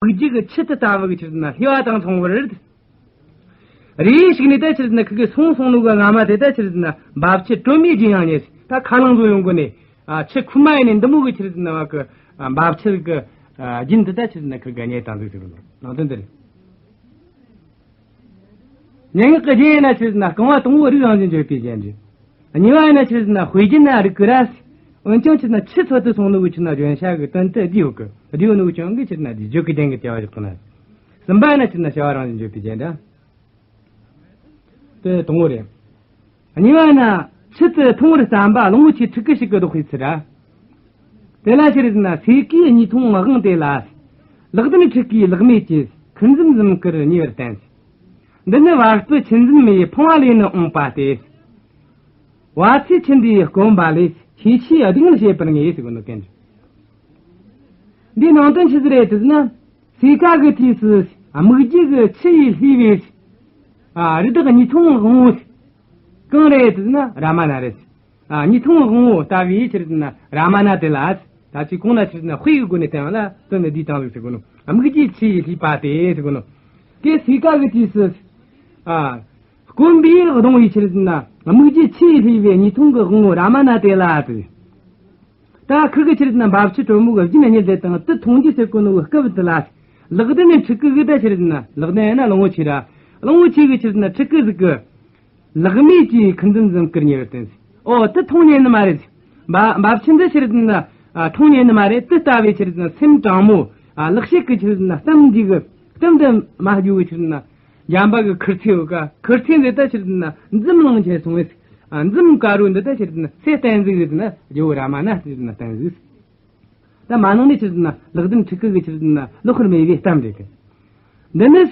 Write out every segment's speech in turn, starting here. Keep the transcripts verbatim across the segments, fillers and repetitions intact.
སྨིག་རྒྱུ་གི་ཆུ་དེ་ལྟ་བུ་གི་ཆི་རེད་ཟེར་ན་ལྷེ་བ་དང་མཚུངས་པར། རེ་ཞིག་ནས་ད་ཆི་རེད་ཟེར་ན་ཁི་གེ་སོང་སོང་ནོ་གི་རྔ་མ་དེ་ད་ཆི་རེད་ཟེར་ན་འབབ་ཆུ་དྲོན་མོའི་རྒྱུན་ཡང་རྙེད། ད་ཁ་རླངས་བཟོ་ཡོང་གི་ནས། ཨ། ཆུ་ཁོལ་མ་ཡིན་ནས་འདི་མོ་གི་ཆི་རེད་ཟེར་ན་བ་གི། ཨ། འབབ་ཆུ་གི། ཨ། རྒྱུན་དེ་ད་ཆི་རེད་ཟེར་ན་ཁི་གེ་རྙེད་བཏང་ཟིག་ཟེར་གི་ནོ། ནང་དོན་འདི་རེད། སྙན་ངག་གི་རྒྱན་ཡིན་ན་ཆི་རེད་ཟེར་ན་རྐང་བ་དང་པོ་རིགས་རང་བཞིན་བརྗོད་པའི་རྒྱན་རེད། གཉིས་པ་ཡིན་ན་ཆི་རེད་ཟེར་ན་དཔེ་རྒྱན་ན་རིགས་ཀྱི་ར། འོན་ཀྱང་ཆི་རེད་ཟེར་ན་ཆུ་འཚོལ་དུ་སོང་ནོ་གི་ཆི་རེད་ཟེར་ན་བརྗོད་བྱ་གི་དོན་དེ་བསྡུས་ཡོད་གི། བསྡུས་ཡོད་ནོ་གི་རྐྱེན་གིས་ཆི་རེད་ཟེར་ན་དེ་བརྗོད་ཀྱི་རྒྱན་གྱི་དབྱེ་བ་བཞག་གི་ན། གསུམ་པ་ཡིན་ན་ཆི་རེད་ཟེར་ན་བྱ་བ་རང་བཞིན་བརྗོད་པའི་རྒྱན་རེད། དེ་དང་པོ་རེད། གཉིས་པ་ཡིན་ན་ཆུ་དེ་འཐུང་བར་བརྩམས་པ་གླང་པོ་ཆེའི་ཕྲུ་གུ་ཞིག་གིས་བདོག་པའི་ཚུལ་རེད། དེ་ལ་ཆི་རེད་ཟེར་ན་སོས་ཀའི་གཉིས་འཐུང་དབང་དེ་ལ། ལག་ལྡན་ཕྲུ་གུའི་ལག་མིག་གིས་ཁུར་འཛིན་འཛུམ་དཀར་ཉེ་བར་བསྟན། འདི་ནི་བ་སྤུ་ཆུ་འཛིན་མའི་འཕོངས་པ་ལས་ནི་འོངས་པ་སྟེ། བ་ཚྭའི་ཆུ་འདིས་བསྐོམས་པ་ལས་ཤས་ཆེའི་སྡུག་བསྔལ་བྱེད་པར་ངེས་ཟེར་གོ་ནོ་གན། འདིའི་ནང་དོན་ཆི་ཟིག་རེད་ཟེར་ན། སོས་ཀ་གི་དུས་སུ་སྨིག་རྒྱུ་གི་ཆུ་ཡིས་བསླུས་པའི། ཨ། རི་དྭགས་གཉིས་འཐུང་དབང་པོ། གང་རེད་ཟེར་ན་རཱ་མ་ན་རེད། ཨ། གཉིས་འཐུང་དབང་པོ་ལྟ་བུའི་ཆི་རེད་ཟེར་ན་རཱ་མ་ན་དེ་ལ། ད་ཅི་གོང་ན་ཆི་རེད་ཟེར་ན་དཔེ་ཡི་སྒོ་ནས་བསྟན་པ་ལ་དོན་ནི་འདིའི་སྟེང་ལུགས་ཟེར་གོ་ནོ། སྨིག་རྒྱུའི་ཆུ་ཡིས་བསླུས་པ་སྟེ་ཟེར་གོ་ནོ། དེ་སོས་ཀ་གི་དུས་སུ། ཨ། སྐོམ་པས་གདུང་བའི་ཆི་རེད་ཟེར་ན་སྨིག་རྒྱུའི་ཆུ་ཡིས་བསླུས་པའི་གཉིས་འཐུང་གི་དབང་པོ་རཱ་མ་ན་དེ་ལ་ཟེར། ད་ཁིར་གི་ཆི་རེད་ཟེར་ན་འབབ་ཆུ་དྲོན་མོ་གི་རྒྱུན་རྙེད་དེ་དང་དེ་འཐུང་རྒྱུ་ཟེར་གོ་ནོ་གི་སྐབས་དེ་ལ། ལག་ལྡན་ནི་ཕྲུ་གུ་གི་ད་ཆི་རེད་ཟེར་ན་ལག་ལྡན་ཡིན་ན་གླང་པོ་ཆེ་ར། གླང་པོ་ཆེ་གི་ཆི་རེད་ཟེར་ན་ཕྲུ་གུ་ཟིག་གི། ལག་མིག་གིས་ཁུར་འཛིན་འཛུམ་དཀར་ཉེ་བར་བསྟན། ཨོ་དེ་འཐུང་ཉན་ནི་མ་རེད། འབབ་འབབ་ཆུ་འདི་ཆི་རེད་ཟེར་ན། ཨ། འཐུང་ཉན་ནི་མ་རེད། དེ་ལྟ་བུའི་ཆི་རེད་ཟེར་ན་སེམས་དྲང་མོ། ཨ། ལག་ཤེས་ཀྱི་ཆི་རེད་ཟེར་ན་གཏམ་འདི་གི་གཏམ་དུ་མ་རྒྱུ་གི་ཆི་རེད་ཟེར་ན། འཇམ་པ་གི་ཁུར་ཚེ་ཡོད་ཀ། ཁུར་ཚེ་འདི་ད་ཆི་རེད་ཟེར་ན་འཛུམ་ལངས་ཆེ་སོང་བས། ཨ། འཛུམ་དཀར་རོ་འདི་ད་ཆི་རེད་ཟེར་ན་སེ་བསྟན་ཟིག་རེད་ཟེར་ན་རྒྱལ་བོ་རཱ་མ་ན་ཟེར་ཟེར་ན་བསྟན་ཟིག། ད་མ་ནང་ནས་ཆི་རེད་ཟེར་ན་ལག་ལྡན་ཕྲུ་གུ་གི་ཆི་རེད་ཟེར་ན་གློག་ལྷུར་མེད་པའི་གཏམ་རེད་གི། འདི་ནི།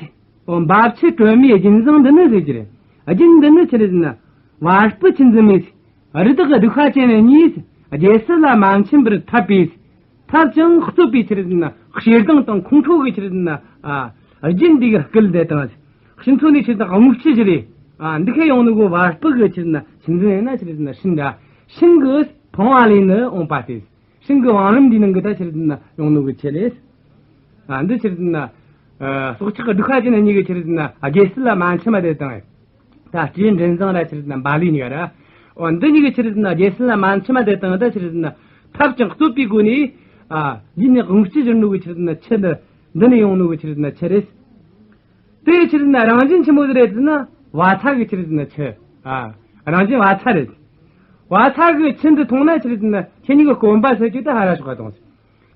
འོ། འབབ་ཆུ་དྲོན་མོའི་རྒྱུན་བཟང་འདི་ནི་ཟེར་གྱི་རེད། རྒྱུན་འདི་ནི་ཆི་རེད་ཟེར་ན། བ་སྤུ་ཆུ་འཛིན་མའི། རི་དྭགས་གདུག་པ་ཅན་གཉིས། རྒྱལ་སྲིད་ལ་མ་འཆམ་པར་འཐབ་པའི། འཐབ་ཅིང་རྩོད་པའི་ཆི་རེད་ཟེར་ན་ཞེ་སྡང་དང་ཁོང་ཁྲོ་གི་ཆི་རེད་ཟེར་ན། ཨ། རྒྱུན་འདི་གི་སྐུལ་འདེད་དང་། ཕྱི་ཚོ་ནས་ཆི་རེད་ཟེར་ན་རྔུལ་ཆུ་བཞུར་རེ། ཨ། འདི་ཁ་ཡོང་ནི་གོ་བ་སྤུ་གི་ཆི་རེད་ཟེར་ན་ཆུ་འཛིན་ཡིན་ན་ཆི་རེད་ཟེར་ན་ཤིང་ར། ཤིང་གི་འཕོངས་པ་ལས་ནི་འོངས་པ་སྟེ། ཤིང་གི་བང་རིམ་འདིའི་ནང་གི་ད་ཆི་རེད་ཟེར་ན་ཡོང་ནོ་གི་ཆུ་རེད། ཨ། འདི་ཆི་རེད་ཟེར་ན། ཨ། སྲོག་ཆགས་གདུག་པ་ཅན་གཉིས་ཀྱི་ཆི་རེད་ཟེར་ན་རྒྱལ་སྲིད་ལ་མ་འཆམ་པ་དེ་དང་། ད་སྤྲེའུ་མགྲིན་བཟང་ར་ཆི་རེད་ཟེར་ན་བ་ལི་གཉིས་ཀ་ར། འོ་འདི་གཉིས་ཀྱི་ཆི་རེད་ཟེར་ན་རྒྱལ་སྲིད་ལ་མ་འཆམ་པ་དེ་དང་ད་ཆི་རེད་ཟེར་ན་འཐབ་ཅིང་རྩོད་པའི་སྒོ་ནས། ཨ། ཡིན་ནི་རྔུལ་ཆུ་བཞུར་ནོ་གི་ཆི་རེད་ཟེར་ན་ཆུ་འདི། འདི་ནས་ཡོང་ནོ་གི་ཆི་རེད་ཟེར་ན་ཆུ་རེད། དེ་ཆི་རེད་ཟེར་ན་རང་བཞིན་ཆི་མོ་ཟིག་རེད་ཟེར་ན་བ་ཚྭ་གི་ཆི་རེད་ཟེར་ན་ཆུ། ཨ། རང་བཞིན་བ་ཚྭ་རེད། བ་ཚྭ་གི་ཆུ་འདི་འཐུང་ན་ཆི་རེད་ཟེར་ན་ཁྱེད་གཉིས་ཀྱི་སྐོམ་པ་སེལ་རྒྱུ་ད་ཧ་ར་ཤོག་ག་དང་།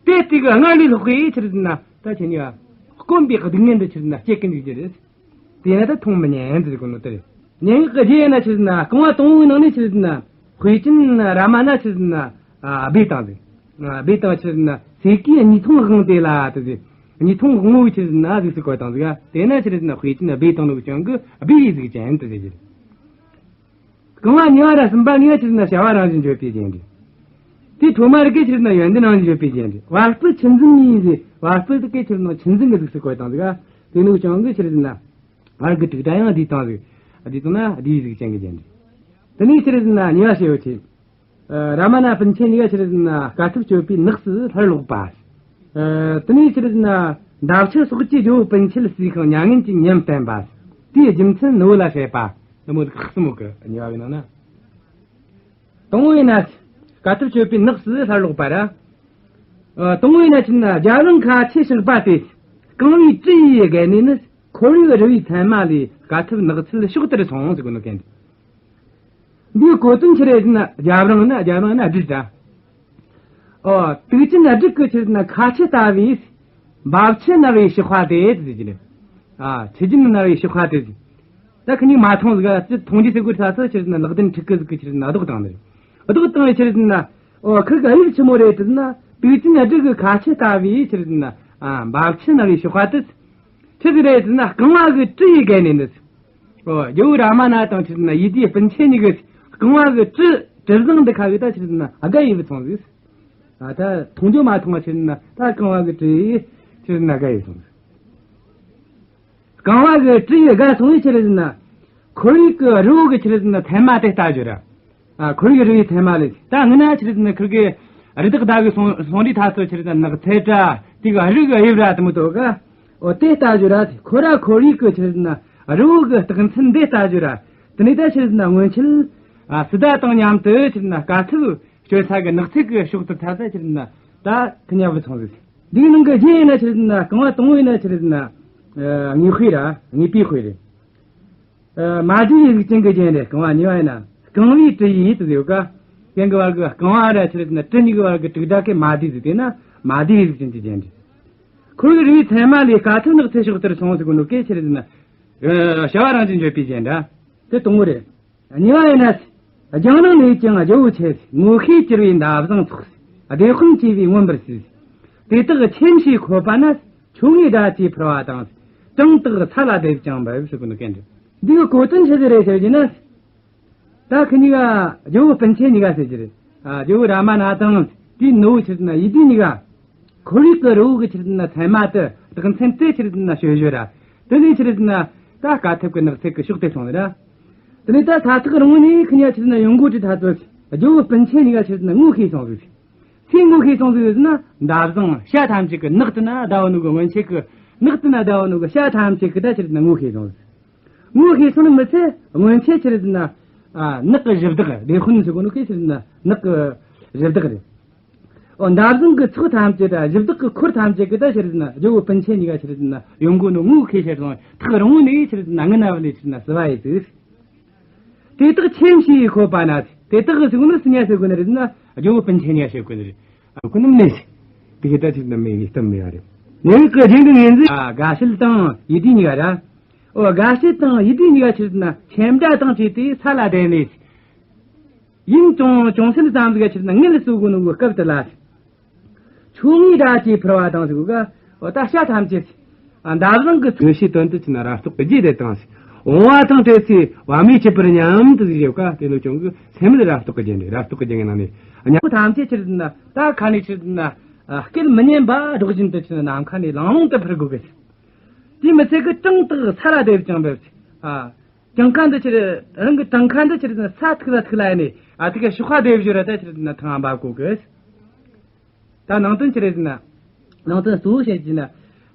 དེ་དེ་གི་སྔར་ལས་ལྷག་གི་ཆི་རེད་ཟེར་ན་ད་ཁྱེད་གཉིས་སྐོམ་པའི་སྡུག་བསྔལ་འདི་ཆི་རེད་ཟེར་ན་སྐྱེ་གི་འཇུག་རྒྱུ་རེད། དེ་ཡང་ད་འཐུང་མི་ཉན་ཟེར་གོ་ནོ་དེ་རེད། སྙན་ངག་གི་རྒྱན་ཡིན་ན་ཆི་རེད་ཟེར་ན་རྐང་བ་དང་པོའི་ནང་ནས་ཆི་རེད་ཟེར་ན་དཔེ་ཅན་རཱ་མ་ན་ཆི་རེད་ཟེར་ན། ཨ། སྦས་བཏང་ཟིག། ཨ། སྦས་བཏང་ཆི་རེད་ཟེར་ན་སོས་ཀའི་གཉིས་འཐུང་དབང་དེ་ལ་དེ་ཟེར། གཉིས་འཐུང་དབང་པོ་ཆི་རེད་ཟེར་ན་གཟུགས་སུ་བཀོད་བཏང་ཟིག། དེ་ན་ཆི་རེད་ཟེར་ན་དཔེ་ཅན་སྦས་བཏང་ནོ་གི་རྐྱེན་གིས་སྦས་པའི་གཟུགས་ཅན་དེ་ཟེར་གི་རེད། རྐང་བ་གཉིས་པ་ར་གསུམ་པ་གཉིས་ཀ་ཆི་རེད་ཟེར་ན་བྱ་བ་རང་བཞིན་བརྗོད་པའི་རྒྱན་རེད། དེ་ཐོག་མ་རིགས་ཀྱི་ཆི་རེད་ཟེར་ན་ཡོན་ཏན་རང་བཞིན་བརྗོད་པའི་རྒྱན་རེད། བ་སྤུ་ཆུ་འཛིན་གཉིས་ཟེར། བ་སྤུ་དེ་གི་ཆི་རེད་ཟེར་ན་ཆུ་འཛིན་གི་གཟུགས་སུ་བཀོད་བཏང་ཟིག། དེ་ནོ་གི་རྐྱེན་གིས་ཆི་རེད་ཟེར་ན། བར་གྱི་དྲུག་སྒྲ་ཡང་བསྡུས་བཏང་ཟིག། བསྡུས་བཏང་ན་བསྡུས་པའི་གཟུགས་ཅན་གྱི་རྒྱན་རེད། དེ་ནས་ཆི་རེད་ཟེར་ན་གཉིས་པ་ཞེས་པ་ཆེ། ཨ། རཱ་མ་ན་སྤུན་མཆེད་གཉིས་ཀ་ཆི་རེད་ཟེར་ན་དཀའ་ཐུབ་སྤྱོད་པའི་ནགས་སུ་སླར་ལོག་པ། ཨ། དེ་ནས་ཆི་རེད་ཟེར་ན་འདབ་ཆགས་སོགས་ཀྱིས་ཇོ་བོ་སྤུན་མཆེད་ཟོས་ཤིང་མྱ་ངན་གྱི་ཉམས་བསྟན་པ། དེའི་རྒྱུ་མཚན་ནུ་བོ་ལ་བཤད་པ། འདི་མོ་ཟིག་ཁག་གསུམ་ཡོད་གི། གཉིས་པ་གི་ནང་ན། དང་པོ་ཡིན་ན། དཀའ་ཐུབ་སྤྱོད་པའི་ནགས་སུ་སླར་ལོག་པ་ར། ཨ། དང་པོ་ཡིན་ན་ཆི་རེད་ཟེར་ན་རྒྱབ་རིང་ཁ་ཆེ་ཞིང་སྦ་སྟེ། རྐང་བའི་གྲུ་ཡིས་བརྒལ་ནས་ནི། ཁོར་ཡུག་རི་བོའི་མཚན་མ་ལས་དཀའ་ཐུབ་ནགས་ཚལ་ཕྱོགས་དེར་སོང་ཟེར་གོ་ནོ་གན། འདིའི་གོ་དོན་ཆི་རེད་ཟེར་ན་རྒྱབ་རིང་ན། རྒྱབ་རིང་ན་སྦྲུལ་ར། ཨོ། དུག་ཅན་སྦྲུལ་གྱི་ཆི་རེད་ཟེར་ན་ཁ་ཆེ་ལྟ་བུའི། འབབ་ཆུ་ནར་བའི་ཕྱི་དཔའ་སྟེ་ཟེར་གྱི་རེད། ཨ། ཆུ་རྒྱུན་ནར་བའི་ཕྱི་དཔའ་སྟེ་ཟེར། ད་ཁི་གཉིས་མ་མཐོང་ཟིག། ཨ། ཅི་མཐོང་རྒྱུ་ཟེར་གོ་ས་སོ་ཆི་རེད་ཟེར་ན་ལག་ལྡན་ཕྲུ་གུ་ཟིག་གི་ཆི་རེད་ཟེར་ན་ལྡོག་བཏང་ནི་རེད། ལྡོག་བཏང་བའི་ཆི་རེད་ཟེར་ན། ཨོ། ཁི་གི་དབྱིབས་ཆི་མོ་རེད་ཟེར་ན་དུག་ཅན་སྦྲུལ་གི་ཁ་ཆེ་ལྟ་བུའི་ཆི་རེད་ཟེར་ན། ཨ། འབབ་ཆུ་ནར་བའི་ཕྱི་དཔའ་སྟེ། ཆི་ཟིག་རེད་ཟེར་ན་རྐང་བ་གི་གྲུ་ཡིས་བརྒལ་ནས་ནི། ཨོ། རྒྱལ་བོ་རཱ་མ་ན་དང་ཆི་རེད་ཟེར་ན་ཡིད་བདེའི་སྤུན་མཆེད་གཉིས་ཀྱི་རྐང་བ་གི་གྲུ། གྲུ་གཟིངས་འདི་ཁ་གི་ད་ཆི་རེད་ཟེར་ན་བརྒལ་ཡི་བུད་སོང་ཟིག། ཨ། ད་མཐོང་རྒྱུ་མ་མཐོང་བ་ཆི་རེད་ཟེར་ན་ད་རྐང་བ་གི་གྲུ་ཡིས་ཆི་རེད་ཟེར་ན་བརྒལ་ཡི་སོང་ཟིག། རྐང་བ་གི་གྲུ་ཡིས་བརྒལ་སོང་བས་ཆི་རེད་ཟེར་ན། ཁོར་ཡུག་གི་རི་བོ་གི་ཆི་རེད་ཟེར་ན་མཚན་མ་དེ་ལྟ་རྒྱུ་ར། ཨ། ཁོར་ཡུག་རི་བོའི་མཚན་མ་ལས། ད་སྔོན་ན་ཆི་རེད་ཟེར་ན་ཁིར་གི་རི་དྭགས་བདག་གི་སོང་སོང་དུས་ད་སོ་ཆི་རེད་ཟེར་ན་ནགས་ཚལ་ར། དེ་གི་རིགས་དབྱིབས་ར་དེ་མོ་དོ་ག་འོ་དེ་ལྟ་ཞོར་ར། ཁོ་ར་ཁོར་ཡུག་གི་ཆི་རེད་ཟེར་ན་རི་བོ་གི་རྟགས་མཚན་དེ་ལྟ་ཞོར་ར། དེ་ནས་ད་ཆི་རེད་ཟེར་ན་སྔོན་ཆད་ཨ་སི་ཏ་དང་མཉམ་དུ་ཆི་རེད་ཟེར་ན་དཀའ་ཐུབ་སྤྱོད་ས་གི་ནགས་ཚལ་གི་ཕྱོགས་དེར་ཐ་ས་ཆི་རེད་ཟེར་ན་ད་ཁི་ཉ་བུད་སོང་ཟིག་འདིའི་ནང་གི་རྒྱན་ཡིན་ན་ཆི་རེད་ཟེར་ན་རྐང་བ་དང་བོ་ཡིན་ན་ཆི་རེད་ཟེར་ན་ཨ་དངོས་དཔེ་ར་དངོས་པོའི་དཔེ་རེད། ཨ་མ་བསྡུས་པའི་གཟུགས་ཅན་གྱི་རྒྱན་རེད། རྐང་བ་གཉིས་པ་ཡིན་ན། རྐང་བའི་གྲུ་ཡིས་དེ་ཡོད་ཀ་དེ་གི་བར་གྱི་རྐང་བ་ར་ཆི་རེད་ཟེར་ན་གྲུ་གཉིས་ཀྱི་བར་གྱི་དྲུག་སྒྲ་གི་མ་བསྡུས་ཟིག་དེ་ན་མ་བསྡུས་པའི་གཟུགས་ཅན་གྱི་རྒྱན་རེད། ཁོར་ཡུག་རི་བོའི་མཚན་མ་ལས་དཀའ་ཐུབ་ནགས་ཚལ་ཕྱོགས་དེར་སོང་ཟེར་གོ་ནོ་གན་ཆི་རེད་ཟེར་ན། ཨ་བྱ་བ་རང་བཞིན་བརྗོད་པའི་རྒྱན་ར། དེ་དང་བོ་རེད། གཉིས་པ་ཡིན་ན། རྒྱང་ནང་ནས་ཀྱང་རྒྱལ་པོ་ཆེ། ངོ་ཤེས་གྱུར་པའི་འདབ་བཟང་ཚོགས། སྡེ་དཔོན་བཅས་པས་མངོན་པར་བསུས། དེ་དག་ཁྱིམ་ཞིག་འཁོད་པ་ན། ཆོ་ངེའི་སྒྲ་བཅས་འཕུར་བ་དང་། བྲང་དག་ས་ལ་རྡེབ་ཅིང་འབབ་ཟེར་གོ་ནོ་གན་རེད། འདི་གི་གོ་དོན་ཆི་ཟིག་རེད་ཟེར་གྱི་ན། ད་ཁི་གཉིས་ཀ་རྒྱལ་པོ་སྤུན་མཆེད་གཉིས་ཀ་ཟེར་གྱི་རེད། ཨ་རྒྱལ་པོ་རཱ་མ་ན་དང་དེའི་ནུ་བོ་ཆི་ཟེར་ན་ཡིད་བདེ་གཉིས་ཀ་ཁོར་ཡུག་གི་རི་བོ་གི་ཆི་ཟེར་ན་མཚན་མ་དེ་རྟགས་མཚན་དེ་ཆི་ཟེར་ན་ཞོ་ཞོ་ར། དེ་ནས་ཆི་ཟེར་ན་ད་དཀའ་ཐུབ་ཀྱི་ནགས་ཚལ་གྱི་ཕྱོགས་དེ་སོང་ནི་ར། དེ་ནས་ད་ས་ཐག་རིང་བོ་ནས་ཁི་གཉིས་ཀ་ཆི་ཟེར་ན་ཡོང་གོ་དུས་ཐ་ཚོ་རྒྱལ་པོ་སྤུན་མཆེད་གཉིས་ཀ་ཆི་ཟེར་ན་ངོ་ཤེས་སོང་ཟིག་སུས་ངོ་ཤེས་སོང་ཟིག་ཟེར་ན་འདབ་བཟང་བྱ་ཐམས་ཅད་ཀྱི་ནགས་དེ་ན་བསྡད་ཡོད་ནོ་གི་སྔོན་ཆད་ཀྱི་ནགས་དེ་ན་བསྡད་ཡོད་ནོ་གི་བྱ་ཐམས་ཅད་ཀྱི་ད་ཆི་ཟེར་ན་ངོ་ཤེས་སོང་ཟིག་ངོ་ཤེས་སོང་ནི་མི་ཚད་སྔོན་ཆད་ཆི་ཟེར་ན་ཨ་ནགས་ཀྱི་གཞི་བདག་སྡེ་དཔོན་ཟེར་གོ་ནོ་གན་ཆི་ཟེར་ན་ནགས་ཀྱི་གཞི་བདག་རེད། འོ་འདབ་བཟང་གི་ཚོགས་ཐམས་ཅད་དང་གཞི་བདག་གི་འཁོར་ཐམས་ཅད་ཀྱི་ད་ཆི་ཟེར་ན་རྒྱལ་པོ་སྤུན་མཆེད་གཉིས་ཀ་ཆི་ཟེར་ན་ཡོང་གོ་ནོ་ངོ་ཤེས་ཤེས་སོང་ཐག་རིང་བོ་ནས་ཆི་ཟེར་ན་སྔུན་ན་བུད་ནས་ཆི་ཟེར་ན་བསུ་བ་ཡེད་ཟིག་དེ་དག་ཁྱིམ་ཞིག་འཁོད་པ་ན། དེ་དག་གི་ཟེར་གོ་ནི་སུ་གཉིས་ཀ་ཟེར་གོ་ནི་རེད་ན་རྒྱལ་པོ་སྤུན་མཆེད་གཉིས་ཀ་ཟེར་གོ་ནི་རེད། ཨ་ཁོ་ནི་མིན་ནས་དེ་གི་ད་ཆི་ཟེར་ན་མེད་ངེས་གཏམ་མེད་ཡ་རེད། ངེད་ཀྱི་རྒྱན་གྱི་ངོས་འཛིན་ཨ་དགའ་བྱེད་དང་ཡིད་བདེ་གཉིས་ཀ་ར། འོ་དགའ་བྱེད་དང་ཡིད་བདེ་གཉིས་ཀ་ཆི་ཟེར་ན་ཁྱིམ་སྒྲ་དང་བཅས་ཏེ་ས་ལ་བསྡད་ནས། ཡིན་ཀྱང་ཅུང་ཟད་ཙམ་ཟིག་ཆི་ཟེར་ན་ངལ་གསོ་དགོས་ནོ་གི་སྐབས་དེ་ལ། ཆོ་ངེའི་སྒྲ་བཅས་འཕུར་བ་དང་ཟེར་གོ་ག་འོ་ད་བྱ་ཐམས་ཅད་འདབ་བཟང་གི་ཚོགས་ཞེས་དོན་དུ་ཆི་ཟེར་ན་རབ་རྟོག་གི་རྒྱན་དེ་དང་། འོང་བ་དང་འཕྲད་ཚེ་བ་མོའི་ཁྱད་པར་སྙམ་དུ་ཟེར་ཡོད་ཀ་དེ་ནོ་ཀྱང་གི་སེམས་ལ་རབ་རྟོག་གི་རྒྱན་རེད། རབ་རྟོག་གི་རྒྱན་གྱི་ནང་ནས་སྙམ་པོ་ཐམས་ཅད་ཆི་ཟེར་ན་ད་ཁ་ནས་ཆི་ཟེར་ན་སྐད་མི་སྙན་པ་སྒྲོག་བཞིན་དུ་ཆི་ཟེར་ན་ནམ་མཁའ་ནས་ལང་ལོང་དུ་འཕུར་དགོས་གི་དེ་མི་ཚད་གི་བྲང་དག་ས་ལ་རྡེབ་ཅིང་འབབ། ཨ། བྲང་ཁ་འདི་ཆི་རེད། རང་གི་བྲང་ཁ་འདི་ཆི་རེད་ཟེར་ན་ས་ཐུག་ལ་ཐུག་ལ་ཡིན་ནས་ཨ་ཐུག་གི་ཤོག་ཁ་རྡེབ་བཞོ་ར་ད་ཆི་རེད་ཟེར་ན་ཐང་འབབ་གོ་གི་ད་ནང་དོན་ཆི་རེད་ཟེར་ན། ནང་དོན་གཙོ་བོ་བཤད་ཀྱི་ན།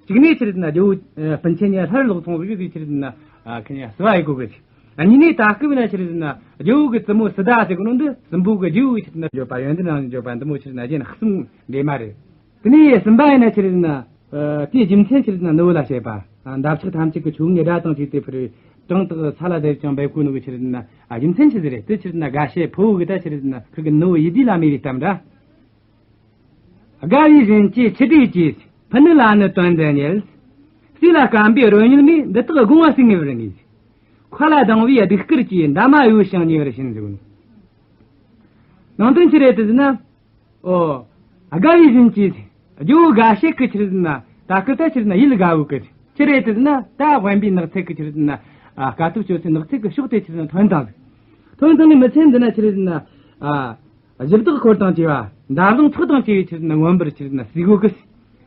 གཅིག་ནས་ཆི་རེད་ཟེར་ན་རྒྱལ་པོ་སྤུན་མཆེད་གཉིས་སླར་ལོག་སོང་ཟིག་ཟིག་ཆི་རེད་ཟེར་ན་ཨ་ཁི་གཉིས་བསུ་བ་ཡེད་གོ་གི་ཨ་གཉིས་ནས་ད་སྐབས་ན་ཆི་རེད་ཟེར་ན་རྒྱལ་པོ་གི་བཙུན་མོ་སི་ཏཱ་ཟེར་གོ་ནོ་འདི་སྲིན་པོ་གི་རྒྱལ་པོ་ཆི་རེད་ཟེར་ན་བརྗོད་པ་ཡོན་ཏན་རང་བཞིན་བརྗོད་པ་འདི་མོ་ཆི་རེད་ཟེར་ན་གཞན་གསུམ་འདྲེས་མ་རེད། དེ་ནས་གསུམ་པ་ཡིན་ན་ཆི་རེད་ཟེར་ན། ཨ་དེའི་རྒྱུ་མཚན་ཆི་རེད་ཟེར་ན་ནུ་བོ་ལ་བཤད་པ། ཨ་འདབ་ཆགས་ཐམས་ཅད་ཀྱི་ཆོ་ངེའི་སྒྲ་དང་བཅས་ཏེ་འཕུར་བའི་བྲང་དག་ས་ལ་རྡེབ་ཅིང་འབབ་གོ་ནོ་གི་ཆི་རེད་ཟེར་ན། ཨ་རྒྱུ་མཚན་ཆི་ཟིག་རེད་དེ་ཆི་རེད་ཟེར་ན་དགའ་བྱེད་ཕུ་བོ་གི་ད་ཆི་རེད་ཟེར་ན་ཁུ་གི་ནུ་བོ་ཡིད་བདེ་ལ་སྨྲས་པའི་གཏམ་འདྲ། དགའ་བའི་བཞིན་གྱི་ཆུ་དྲོད་ཀྱིས། ཕུ་ནུ་ལ་ནི་དོན་འདི་བསྙད། སྲས་ལ་སྐམ་པའི་རོལ་རྙེད་མས། འདི་དག་དགོངས་པ་སེལ་ངེས་པར་ངེས། མཁའ་ལ་ལྡིང་བའི་གདུགས་དཀར་གྱིས། འདབ་མ་གཡོ་ཞིང་ཉེ་བར་ཕྱིན་ཟེར་གོ་ནོ། ནང་དོན་ཆི་རེད་དེ་ཟེར་ན། ཨོ། དགའ་བའི་བཞིན་གྱི། རྒྱལ་པོ་དགའ་བྱེད་ཀྱི་ཆི་རེད་ཟེར་ན། ད་སྐབས་ད་ཆི་རེད་ཟེར་ན་ཡིད་དགའ་བོ་གི། ཆི་རེད་དེ་ཟེར་ན་ད་དབེན་པའི་ནགས་ཚལ་གྱི་ཆི་རེད་ཟེར་ན། ཨ་དཀའ་ཐུབ་སྤྱོད་སའི་ནགས་ཚལ་གྱི་ཕྱོགས་དེ་ཆི་རེད་ཟེར་ན་ཐོན་བཏང་ཟིག་ཐོན་བཏང་ནས་མི་ཚེ་འདི་ན་ཆི་རེད་ཟེར་ན། ཨ་གཞི་བདག་འཁོར་དང་བཅས་པ་འདབ་བཟང་ཚོགས་དང་བཅས་པའི་ཆི་རེད་ཟེར་ན་མངོན་པར་ཆི་རེད་ཟེར་ན་བསུ་གོ་གི།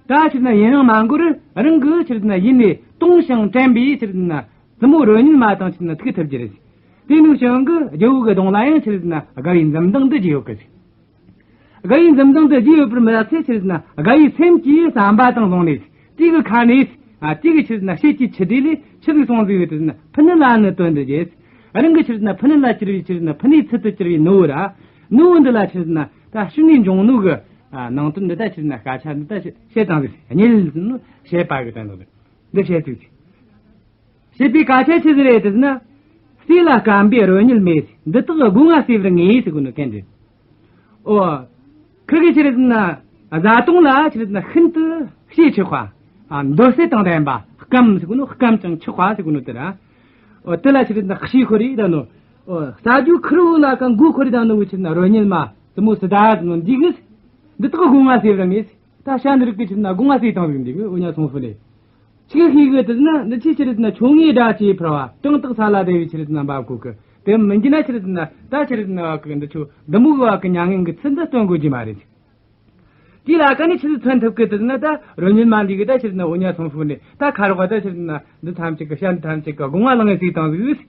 ད་ཆི་རེད་ཟེར་ན་ཡུན་རིང་མ་འགོར་རང་གི་ཆི་རེད་ཟེར་ན་ཡིད་ནས་དུང་ཞིང་དྲན་པའི་ཆི་རེད་ཟེར་ན། བཙུན་མོ་རོལ་རྙེད་མ་དང་ཆི་རེད་ཟེར་ན་ཐུག་ཐུབ་ཀྱི་རེད། དེ་ནས་བྱུང་གི་རྒྱལ་པོ་གི་གདོང་ལ་ཡང་ཆི་རེད་ཟེར་ན་དགའ་བའི་འཛུམ་མདངས་འདི་རྒྱས་ཡོད་གི། དགའ་བའི་འཛུམ་མདངས་འདི་རྒྱས་ཡོད་པར་མི་ཚད་ཆི་རེད་ཟེར་ན་དགའ་བའི་སེམས་ཀྱི་བསམ་པ་དང་བླངས་ནས་དེ་གི་ཁ་ནས་ཨ་དེ་གི་ཆི་རེད་ཟེར་ན་ཤེད་ཀྱི་ཆུ་དྲོད་ལས་ཆི་ཟིག་སོང་ཟིག་ཡོད་དེ་ཟེར་ན་ཕུ་ནུ་ལ་ནི་དོན་འདི་བརྗོད། རང་གི་ཆི་རེད་ཟེར་ན་ཕུ་ནུ་ལ་གྱུར་པའི་ཆི་རེད་ཟེར་ན་ཕུ་ནུའི་ཚུལ་དུ་གྱུར་པའི་ནུ་བོ་ར། ནུ་བོ་འདི་ལ་ཆི་རེད་ཟེར་ན་ད་ཤུལ་ནས་འབྱུང་ནོ་གི་ཨ་ནང་དོན་འདི་ད་ཆི་རེད་ཟེར་ན་སྐད་ཆ་འདི་ད་བཤད་བཏང་ཟིག་རྙེད་ཟེར་ནོ་བཤད་པ་གི་དོན་དག་འདི་བཤད་ཚུལ་ཅིག་བཤད་པའི་སྐད་ཆ་ཆི་ཟིག་རེད་དེ་ཟེར་ན། སྲས་ལ་སྐམ་པའི་རོལ་རྙེད་མས། འདི་དག་དགོངས་པ་སེལ་བར་ངེས་ཟེར་གོ་ནོ་གན་རེད། ཨོ། ཁུ་གི་ཆི་རེད་ཟེར་ན། བཟའ་བཏུང་ལ་ཆི་རེད་ཟེར་ན་ཤིན་ཏུ་ཞེན་ཆེ་བ། ཨ་འདོད་སྲེད་དང་ལྡན་པ་སྐམ་ཟེར་གོ་ནོ་སྐམ་ཅིང་ཆག་པ་ཟེར་གོ་ནོ་དེ་ར། ཨོ་དེ་ལ་ཆི་རེད་ཟེར་ན་ཞེན་ཁོ་རེ་ད་ནོ། ཨོ་ཟ་རྒྱུ་ཁུར་བོ་ལ་གང་དགོས་ཁོ་རེ་ད་ནོ་གི་ཆི་རེད་ཟེར་ན་རོལ་རྙེད་མ་བཙུན་མོ་སི་ཏཱ་ཟེར་ནོ་འདི་གིས། འདི་དག་དགོངས་པ་སེལ་བར་ངེས། ད་བྱ་འདི་རིགས་ཀྱི་ཆི་རེད་ཟེར་ན་དགོངས་པ་སེལ་བཏང་ཟིག་འདི་གི་འུ་གཉིས་ཚོང་ཕུ་ནས། ཆི་གི་ཤེས་གི་དེ་ཟེར་ན་འདི་ཆི་ཆི་རེད་ཟེར་ན་ཆོ་ངེའི་སྒྲ་བཅས་འཕུར་བ་བྲང་དག་ས་ལ་རྡེབ་པའི་ཆི་རེད་ཟེར་ན་འབབ་གོ་གི། དེ་མིན་གྱི་ན་ཆི་རེད་ཟེར་ན་ད་ཆི་རེད་ཟེར་ན་བ་གི་འདི་ཆོ་འདི་མོ་གི་བ་གི་མྱ་ངན་གི་ཚུལ་འདི་སྟོན་དགོས་ཀྱི་མ་རེད། དེ་ལ་ཀ་ནི་ཆི་རེད་མཚོན་ཐུབ་གི་དེ་ཟེར་ན་ད་རོལ་རྙེད་མ་འདི་གི་ད་ཆི་རེད་ཟེར་ན་འུ་གཉིས་ཚོང་ཕུ་ནས་ད་ཁ་རོག་ད་ཆི་རེད་ཟེར་ན་འདི་ཐམས་ཅད་གི་བྱ་འདི་ཐམས་ཅད་གི་དགོངས་པ་བླངས་ངེས་ཟིག་བཏང་ཟིག་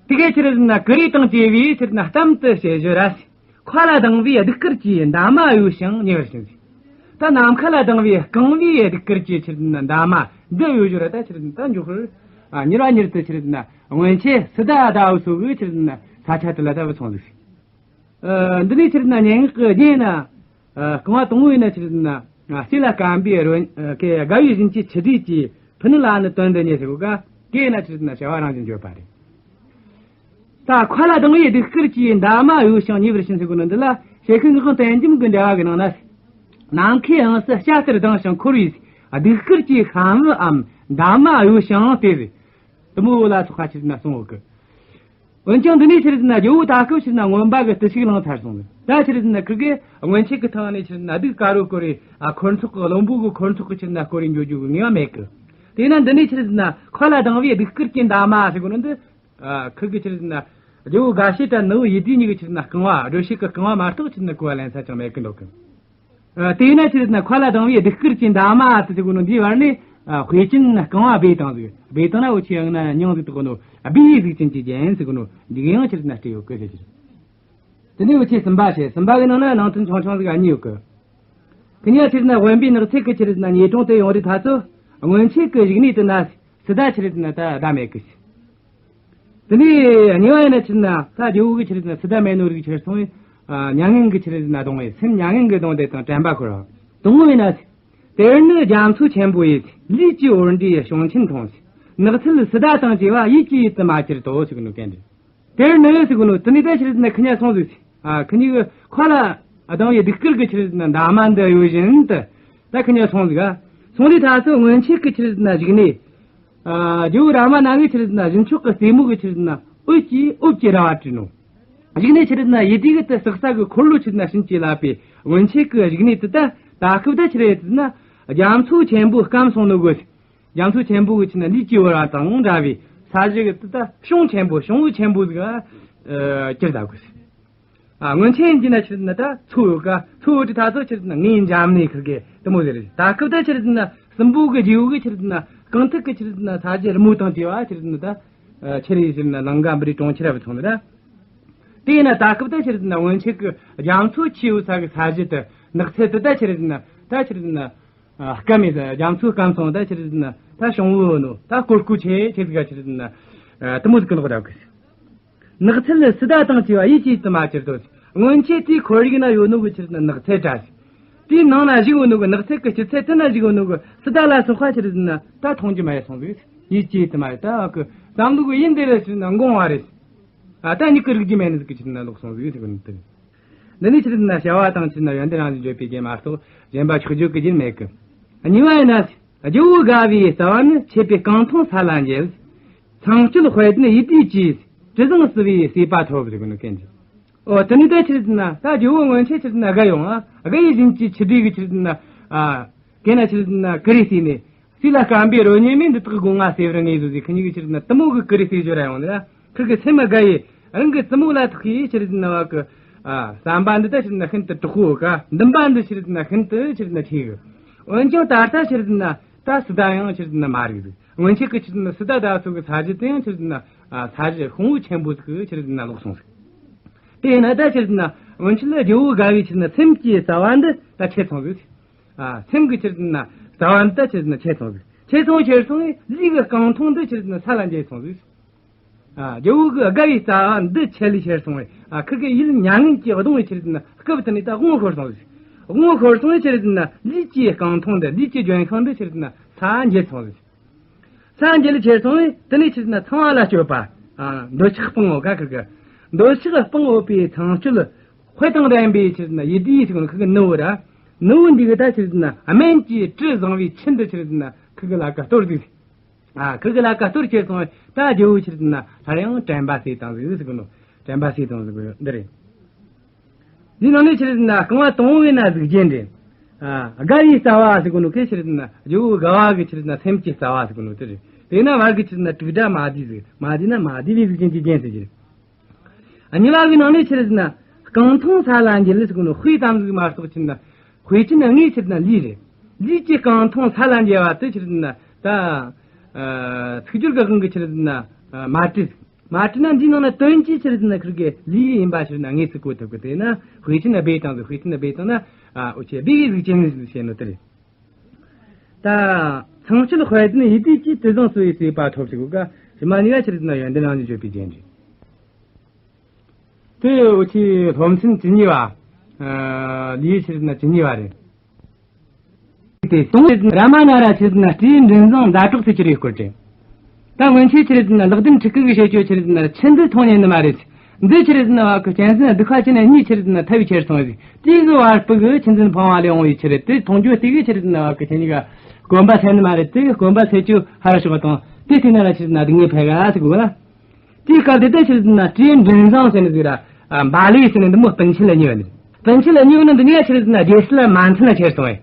དེ་གའི་ཆི་རེད་ཟེར་ན་ཀུ་རེ་དང་བཅས་པའི་ཆི་རེད་ཟེར་ན་གཏམ་དུ་བཤད་བཞིན་ར། མཁའ་ལ་ལྡིང་བའི་གདུགས་དཀར་གྱིས། འདབ་མ་གཡོ་ཞིང་ཉེ་བར་ཕྱིན་ཟེར། ད་ནམ་མཁའ་ལ་ལྡིང་བའི་རྐང་བའི་གདུགས་དཀར་གྱི་ཆི་རེད་ཟེར་ན་འདབ་མ་འདི་གཡོ་ཞོར་ད་ཆི་རེད་ཟེར་ན་ད་མགྱོགས་པར་ཨ་མྱུར་བ་མྱུར་དུ་ཆི་རེད་ཟེར་ན་སྔོན་ཆད་སི་ཏཱ་ཟླ་བོ་སོགས་ཀྱི་ཆི་རེད་ཟེར་ན་ས་ཆ་དེ་ལ་ད་བུད་སོང་ཟིག། ཨ་འདི་ནས་ཆི་རེད་ཟེར་ན་སྙན་ངག་གི་རྒྱན་ན་ཨ་རྐང་བ་དང་པོ་ཡིན་ན་ཆི་རེད་ཟེར་ན་ཨ་སྲིད་ལ་སྐམ་པའི་རོལ་ཨ་གི་དགའ་བའི་བཞིན་གྱི་ཆུ་སྒྲོས་ཀྱིས། ཕུ་ནུ་ལ་ནི་དོན་འདི་ཉིད་ཟེར་གོ་ཀ། དེས་ན་ཆི་རེད་ཟེར་ན་བྱ་བ་རང་བཞིན་བརྗོད་པ་རེད། ད་མཁའ་ལ་ལྡིང་བའི་གདུགས་དཀར་གྱི་འདབ་མ་གཡོ་ཞིང་ཉེ་བར་ཕྱིན་ཟེར་གོ་ནོ་འདི་ལ་ཞལ་ཤུལ་ངག་དབང་བསྟན་རྒྱམ་གྱི་འགྲེལ་བ་གི་ནང་ན། ནམ་མཁའི་དབྱིངས་སུ་བྱ་ལྟར་ལྡིང་ཞིང་འཁོར་བའི་གདུགས་དཀར་གྱི་ཤམ་བུའམ་འདབ་མ་གཡོ་ཞིང་སྟེ། དེ་མོ་ལ་སོགས་པ་ཆི་རེད་ཟེར་ན་གསུངས་ཡོད་གི། འོན་ཀྱང་འདི་ནས་ཆི་རེད་ཟེར་ན་རྒྱལ་བོ་ད་སྐབས་ཆི་རེད་ཟེར་ན་མངོན་པ་གི་བརྟུལ་ཞུགས་བླངས་ཚར་སོང་ཟིག། ད་ཆི་རེད་ཟེར་ན་ཁིར་གེ་སྔོན་ཆད་ཀྱི་ཐང་ནས་ཆི་རེད་ཟེར་ན་གདུགས་དཀར་པོ་བསྐོར་རེ་ཨ་འཁོར་ཚོགས་ཀྱི་བློན་པོ་གི་འཁོར་ཚོགས་ཀྱི་ཆི་རེད་ཟེར་ན་སྐོར་རེ་འགྱོ་རྒྱུ་གི་ངེས་པ་མེད་གི། དེས་ན་འདི་ནས་ཆི་རེད་ཟེར་ན་མཁའ་ལ་ལྡིང་བའི་གདུགས་དཀར་གྱི་འདབ་མ་ཟེར་གོ་ནོ་འདི། ཨ་ཁིར་གི་ཆི་རེད་ཟེར་ན་རྒྱལ་བོ་དགའ་བྱེད་དང་ནུ་བོ་ཡེ་དུས་གཉིས་ཀྱི་ཆི་རེད་ཟེར་ན་རྐང་བ་སྒྲོལ་བྱེད་ཀྱི་རྐང་བ་མ་གཏོགས་ཆི་རེད་ཟེར་ན་གོ་བ་ལེན་ས་ཅང་མེད་གི་འདུག་གི། ཨ་དེས་ན་ཆི་རེད་ཟེར་ན་མཁའ་ལ་ལྡིང་བའི་གདུགས་དཀར་གྱི་འདབ་མ་ཟེར་གོ་ནོ་འདིའི་བར་ནས་ཨ་དཔེ་ཅན་རྐང་བ་སྦས་བཏང་ཟིག། སྦས་བཏང་ན་འུ་ཆོས་ཡང་ན་མྱིང་ཟིག་བཏགས་ནོ་སྦས་གཟུགས་ཅན་གྱི་རྒྱན་ཟེར་གོ་ནོ་འདི་གི་ཡང་ཆི་རེད་ཟེར་ན་སྤྲས་ཡོད་གི་ཟེར་གི། དེ་ནས་འུ་ཆོས་གསུམ་པ་བཤད། གསུམ་པ་གི་ནང་ན་ནང་དོན་ཆུང་ཆུང་ཟིག་ཨ་གཉིས་ཡོད་གི། ཁི་གཉིས་ཆི་རེད་ཟེར་ན་དབེན་པའི་ནགས་ཚལ་གི་ཆི་རེད་ཟེར་ན་ཉེ་དྲུང་དུ་ཡོང་རེ་ཐ་ཚོ་སྔོན་ཆད་གི་བཞུགས་གནས་དེ་ན་སི་ཏཱ་ཆི་རེད་ཟེར་ན་ད་ཟླ་མེད་གི། དེ་ནས་གཉིས་པ་ཡིན་ན་ཆི་རེད་ཟེར་ན་ད་རྒྱལ་བོ་གི་ཆི་རེད་ཟེར་ན་སི་ཏཱ་མེད་ནོ་རིགས་ཁྱེར་སོང་བས་ཨ་མྱ་ངན་གི་ཆི་རེད་ཟེར་ན་གདུང་བས་སེམས་མྱ་ངན་གི་གདུང་དེ་དང་དྲན་པ་འཁོར་བ། དང་པོ་ཡིན་ན། དེར་ནི་རྒྱ་མཚོ་ཆེན་པོ་ཡི། ལུས་ཀྱི་འོར་འདྲའི་གཤོང་ཆེན་མཐོང་། ནགས་ཚལ་སི་ཏཱ་དང་བཅས་པ། ཡིད་ཀྱི་ཡུལ་དུ་མ་གྱུར་ཏོ་ཟེར་གི་ནོ་གན་འདི། དེར་ནི་ཟེར་གི་ནོ་དེ་ནི་ད་ཆི་རེད་ཟེར་ན་ཁི་གཉིས་སོང་ཟིག། ཨ་ཁི་གཉིས་གི་མཁའ་ལ་ལྡིང་བའི་གདུགས་དཀར་གི་ཆི་རེད་ཟེར་ན་འདབ་མ་འདི་གཡོ་བཞིན་དུ་ད་ཁི་གཉིས་སོང་ཟིག། ཨ་སོང་དུས་ད་ཚོ་སྔོན་ཆད་གི་ཆི་རེད་ཟེར་ན་བཞུགས་གནས། ཨ་རྒྱལ་བོ་རཱ་མ་ན་གི་ཆི་རེད་ཟེར་ན་གཞུ་མཆོག་གི་རྩེ་མོ་གི་ཆི་རེད་ཟེར་ན་འོད་ཀྱིས་འོབས་ཀྱི་ར་བ་བྲིས་ནོ། གཞུག་ནས་ཆི་རེད་ཟེར་ན་ཡེ་དུས་གི་དེ་སྲེག་ཟ་གི་འཁོར་ལོ་ཆི་རེད་ཟེར་ན་བྱིན་གྱིས་བརླབས་པའི་སྔོན་ཆད་གི་བཞུགས་གནས་དེ་ད་ད་སྐབས་ད་ཆི་རེད་ཟེར་ན་རྒྱ་མཚོ་ཆེན་པོ་སྐམ་སོང་ནོ་གི། རྒྱ་མཚོ་ཆེན་པོ་གི་ཆི་རེད་ཟེར་ན་ལུས་ཀྱི་འོར་བ་དང་འདྲ་བའི་ས་གཞི་གི་དེ་ད་གཤོང་ཆེན་པོ་གཤོང་བུ་ཆེན་པོ་ཟིག་ཨ་གྱུར་ད་གི། ཨ་སྔོན་ཆད་ཡིན་གྱི་ན་ཆི་རེད་ཟེར་ན་ད་མཚོ་ཡོད་ཀ། མཚོ་ཡོད་དུས་ད་ཚོ་ཆི་རེད་ཟེར་ན་ངའི་འཇམ་ནས་ཁིར་གི་དེ་མོ་ཟེར་རེད། ད་སྐབས་ད་ཆི་རེད་ཟེར་ན་སྲིན་པོ་གི་རྗེ་བོ་གི་ཆི་རེད་ཟེར་ན་རྐང་ཐུག་གི་ཆི་རེད་ཟེར་ན་ས་གཞི་རི་མོ་དང་བཅས་པ་ཆི་རེད་ཟེར་ན་ད་ཆི་རེད་ཟེར་ན་ལང་ཀ་པུ་རིའི་གྲོང་ཁྱེར་བུད་སོང་ནི་ད། དེས་ན་ད་སྐབས་ད་ཆི་རེད་ཟེར་ན་སྔོན་ཆད་གི་རྒྱ་མཚོ་ཆེ་བོ་ས་གི་ས་གཞི་དེ་ནགས་ཚལ་དེ་ད་ཆི་རེད་ཟེར་ན་ད་ཆི་རེད་ཟེར་ན་ཨ་སྐམ་མེད་ཟེར། རྒྱ་མཚོ་སྐམ་སོང་ད་ཆི་རེད་ཟེར་ན་ད་གཤོང་བུ་ནོ་ད་ཀོར་ཀོ་ཆེ་ཆེ་ཟིག་ག་ཆི་རེད་ཟེར་ན་ཨ་དེ་མོ་ཟིག་གི་ལོག་ར་གི། ནགས་ཚལ་སི་ཏཱ་དང་བཅས་པ་ཡིད་ཀྱི་ཡུལ་དུ་མ་གྱུར་ཏོ། སྔོན་ཆད་དེའི་ཁོར་ཡུག་ན་ཡོད་ནོ་གི་ཆི་རེད་ཟེར་ན་ནགས་ཚལ་འདྲ་ཟིག། དེའི་ནང་ན་བཞུགས་ཡོད་ནོ་གི་ནགས་ཚལ་གི་སྐྱེད་ཚལ་དེ་ན་བཞུགས་ཡོད་ནོ་གི་སི་ཏཱ་ལ་སོགས་པ་ཆི་རེད་ཟེར་ན་ད་མཐོང་རྒྱུ་མེད་སོང་ཟིག། ཡིད་ཀྱི་ཡུལ་དུ་མ་ད་གི་བསམ་བློ་གི་ཡུལ་འདི་རེད་ཟེར་ན་འགོང་བ་རེད། ཨ་ད་མྱིག་གི་རིག་རྒྱུ་མེད་ནི་ཟིག་གི་ཆི་རེད་ཟེར་ན་ལོག་སོང་ཟིག་ཟེར་གི་ནི་དེ་རེད། འདི་ནི་ཆི་རེད་ཟེར་ན་བྱ་བ་དང་ཆི་རེད་ཟེར་ན་ཡོན་ཏན་རང་བཞིན་བརྗོད་པའི་རྒྱན་མ་གཏོགས་གཞན་པ་ཕྱོགས་བརྗོད་ཀྱི་རྒྱན་མེད་གི། གཉིས་པ་ཡིན་ན། རྒྱལ་བོ་དགའ་བའི་རྩ་བ་ནི། ཆད་པས་རྐང་འཐུང་ས་ལ་འགྱེལ། ཚངས་སྤྱོད་དཔལ་ལྡན་ཡེ་དུས་ཀྱིས། དྲི་བཟང་བསིལ་བའི་སྲིད་པ་ཐོབ་ཟེར་གི་ནི་གན་གྱི། ཨོ་དེ་ནི་ད་ཆི་རེད་ཟེར་ན་ད་རྒྱལ་བོ་སྔོན་ཆད་ཆི་རེད་ཟེར་ན་དགའ་ཡོང་ཨ་དགའ་ཡི་བཞིན་གྱི་ཆུ་སྒྲོས་ཀྱི་ཆི་རེད་ཟེར་ན་ཨ་གན་ན་ཆི་རེད་ཟེར་ན་ཀུ་རེ་བསྲེས་ནས། སྲིད་ལ་སྐམ་པའི་རོ་ཉེ་མིན། འདི་དག་སྒོ་ང་སེལ་བར་ངེས་སོ་ཟེར། ཁི་གཉིས་ཀྱིས་ཆི་རེད་ཟེར་ན་དེ་མོ་གི་ཀུ་རེ་བསྲེས་ཞོར་ར་ཡོང་ནི་ར། ཁིར་གི་སེམས་དགའ་ཡི་རང་གི་བཙུན་མོ་ལ་ཐུག་གི་ཆི་རེད་ཟེར་ན་བ་གི་ཨ་བསམ་པ་འདི་ད་ཆི་རེད་ཟེར་ན་ཤིན་ཏུ་དྲག་པོ་ག། འདུན་པ་འདི་ཆི་རེད་ཟེར་ན་ཤིན་ཏུ་ཆི་རེད་ཟེར་ན་ཆེ་གི། འོན་ཀྱང་ད་ལྟ་ཆི་རེད་ཟེར་ན་ད་སི་ཏཱ་ཡང་ཆི་རེད་ཟེར་ན་མ་རིག་ཟིག། སྔོན་ཆད་ཀྱི་ཆི་རེད་ཟེར་ན་སི་ཏཱ་ད་ཚོ་གི་ས་གཞི་དེ་ཡང་ཆི་རེད་ཟེར་ན་ཨ་ས་གཞི་ཤོང་བུ་ཆེན་པོ་ཟིག་གི་ཆི་རེད་ཟེར་ན་ལོག་སོང་ཟིག། དེ་ཡིན་ན་ད་ཆི་རེད་ཟེར་ན་སྔོན་ཆད་ལ་རྒྱལ་བོ་དགའ་བའི་ཆི་རེད་ཟེར་ན་སེམས་ཀྱི་རྩ་བ་འདི་ད་ཆད་སོང་ཟིག། ཨ་སེམས་ཀྱི་ཆི་རེད་ཟེར་ན་རྩ་བ་འདི་ད་ཆི་རེད་ཟེར་ན་ཆད་སོང་ཟིག། ཆད་སོང་ཆད་སོང་ངས་ལུས་ཀྱི་རྐང་འཐུང་འདི་ཆི་རེད་ཟེར་ན་ས་ལ་འགྱེལ་སོང་ཟིག། ཨ་རྒྱལ་བོ་གི་དགའ་བའི་རྩ་བ་འདི་ཆད་ལས་ཆད་སོང་བས། ཨ་ཁིར་གི་ཡིད་མྱ་ངན་གྱིས་གདུང་བའི་ཆི་རེད་ཟེར་ན་སྐབས་དེ་ནས་ད་དབང་ཤོར་སོང་ཟིག། དབང་ཤོར་སོང་བས་ཆི་རེད་ཟེར་ན་ལུས་ཀྱི་རྐང་འཐུང་འདི་ལུས་ཀྱི་ལྗོན་ཤིང་འདི་ཆི་རེད་ཟེར་ན་ས་འགྱེལ་སོང་ཟིག། ས་འགྱེལ་ལས་ཆད་སོང་བས་དེ་ནས་ཆི་རེད་ཟེར་ན་ཚངས་པ་ལ་སྤྱོད་པ། ཨ་འདོད་ཆགས་སྤང་འོ་ག་ཁིར་གི། འདོད་ཆགས་སྤང་འོ་པའི་ཚངས་སྤྱོད་དཔལ་དང་ལྡན་པའི་ཆི་རེད་ཟེར་ན་ཡེ་དུས་ཟེར་གོ་ནོ་ཁིར་གི་ནུ་བོ་ར། ནུ་བོ་འདི་གི་ད་ཆི་རེད་ཟེར་ན་སྨན་གྱི་དྲི་བཟང་བའི་ཆུ་འདི་ཆི་རེད་ཟེར་ན་ཁིར་གི་ལ་ཀ་གཏོར་ཟིག། ཨ་ཁིར་གི་ལ་ཀ་གཏོར་ཆེར་སོང་བས་ད་རྒྱལ་བོ་ཆི་རེད་ཟེར་ན་སླར་ཡང་དྲན་པ་གསོས་བཏང་ཟིག་ཟེར་གི་ནོ། དྲན་པ་གསོས་བཏང་ཟིག་གི་འདི་རེད། འདི་ནང་ནས་ཆི་རེད་ཟེར་ན་རྐང་བ་དང་པོ་ཡིན་ན་གཟུགས་ཅན་རེད། ཨ་དགའ་བའི་རྩ་བ་ཟེར་གི་ནོ་ཁེ་ཆི་རེད་ཟེར་ན་རྒྱལ་བོ་དགའ་བ་གི་ཆི་རེད་ཟེར་ན་སེམས་ཀྱི་རྩ་བ་ཟེར་གི་ནོ་དེ་རེད། དེ་ན་བར་གི་ཆི་རེད་ཟེར་ན་དྲུག་སྒྲ་མ་བསྡུས་ཟིག། མ་བསྡུས་ན་མ་བསྡུས་པའི་གཟུགས་ཅན་གྱི་རྒྱན་ཟེར་གི་རེད། གཉིས་པ་གི་ནང་ནས་ཆི་རེད་ཟེར་ན་རྐང་འཐུང་ས་ལ་འགྱེལ་ཟེར་གི་ནོ་དཔེ་ཙམ་ཟིག་མ་གཏོགས་ཆི་རེད་ཟེར་ན་དཔེ་ཅན་དངོས་ཆི་རེད་ཟེར་ན་ལུས་རེད། ལུས་ཀྱི་རྐང་འཐུང་ས་ལ་འགྱེལ་བ་དེ་ཆི་རེད་ཟེར་ན་ད་ཨ་ཚིག་སྦྱོར་གི་དབང་གིས་ཆི་རེད་ཟེར་ན་ཨ་མ་བྲིས་ཟིག། མ་བྲིས་ན་འདིའི་ནང་ན་དོན་གྱིས་ཆི་རེད་ཟེར་ན་ཁིར་གི་ལུས་ཡིན་པ་ཆི་རེད་ཟེར་ན་ངེས་སུ་གོ་ཐུབ་གི། དེས་ན་དཔེ་ཅན་སྦས་བཏང་ཟིག། དཔེ་ཅན་སྦས་བཏང་ན་ཨ་འུ་ཆོས་སྦས་གི་གཟུགས་ཅན་ཟིག་བཤད་ནོ་དེ་རེད། ད་ཚངས་སྤྱོད་དཔལ་ལྡན་ཡིད་བདེ་སྐྱེས། དྲི་བཟང་བསིལ་བའི་སྲིད་པ་ཐོབ་ཟེར་གོ་ག། ཕྱི་མ་གཉིས་ཀ་ཆི་རེད་ཟེར་ན་ཡོན་ཏན་རང་བཞིན་བརྗོད་པའི་རྒྱན་རེད། དེ་འུ་ཆོའི་སློབ་ཚན་བཅུ་གཉིས་པ། ལེའུ་ཆི་རེད་ཟེར་ན་བཅུ་གཉིས་པ་རེད། དེ་དང་པོ་རཱ་མ་ན་ར་ཆི་རེད་ཟེར་ན་སྤྲེའུ་མགྲིན་བཟང་མདའ་གྲོགས་སུ་གྱུར་བའི་སྐོར་དེ། ད་སྔོན་ཆད་ཆི་རེད་ཟེར་ན་ལག་ལྡན་ཕྲུ་གུ་གི་བཤད་རྒྱུ་ཆི་རེད་ཟེར་ན་ཆུ་འདི་འཐུང་ཉན་ནི་མ་རེད། འདི་ཆི་རེད་ཟེར་ན་བ་གི་གཅན་གཟན་སྡུག་ཁ་ཆེ་ན་གཉིས་ཆི་རེད་ཟེར་ན་ཐར་བའི་ཕྱིར་སོང་ཟིག། དེ་གི་བར་སྤུ་གི་ཆུ་འཛིན་ཕང་བ་ལས་འོང་བའི་ཆི་རེད། དེ་འཐུང་རྒྱུ་དེ་གི་ཆི་རེད་ཟེར་ན་བ་གི་ཁྱེད་གཉིས་ཀ་གོན་པ་སེལ་ནི་མ་རེད། དེ་གི་གོན་པ་སེལ་རྒྱུ་ཧར་ཞོག་དང་དེ་བལྟས་ན་ར་ཆི་རེད་ཟེར་ན་སྡུག་བསྔལ་འཕེལ་ག་ཟེར་གོ་ལ། དེའི་སྐབས་དེ་ད་ཆི་རེད་ཟེར་ན་སྤྲེའུ་མགྲིན་བཟང་ཟེར་ནི་ཟིག་ར། ཨ། བཱ་ལི་ཟེར་ནི་འདི་མོ་སྤུན་མཆེད་ལ་གཉིས་ཡོད་ནི། སྤུན་མཆེད་ལ་གཉིས་ཡོད་ནི་འདི་གཉིས་ཀ་ཆི་རེད་ཟེར་ན་རྒྱལ་སྲིད་ལ་མ་མཐུན་ན་ཁྱེར་སོང་བས།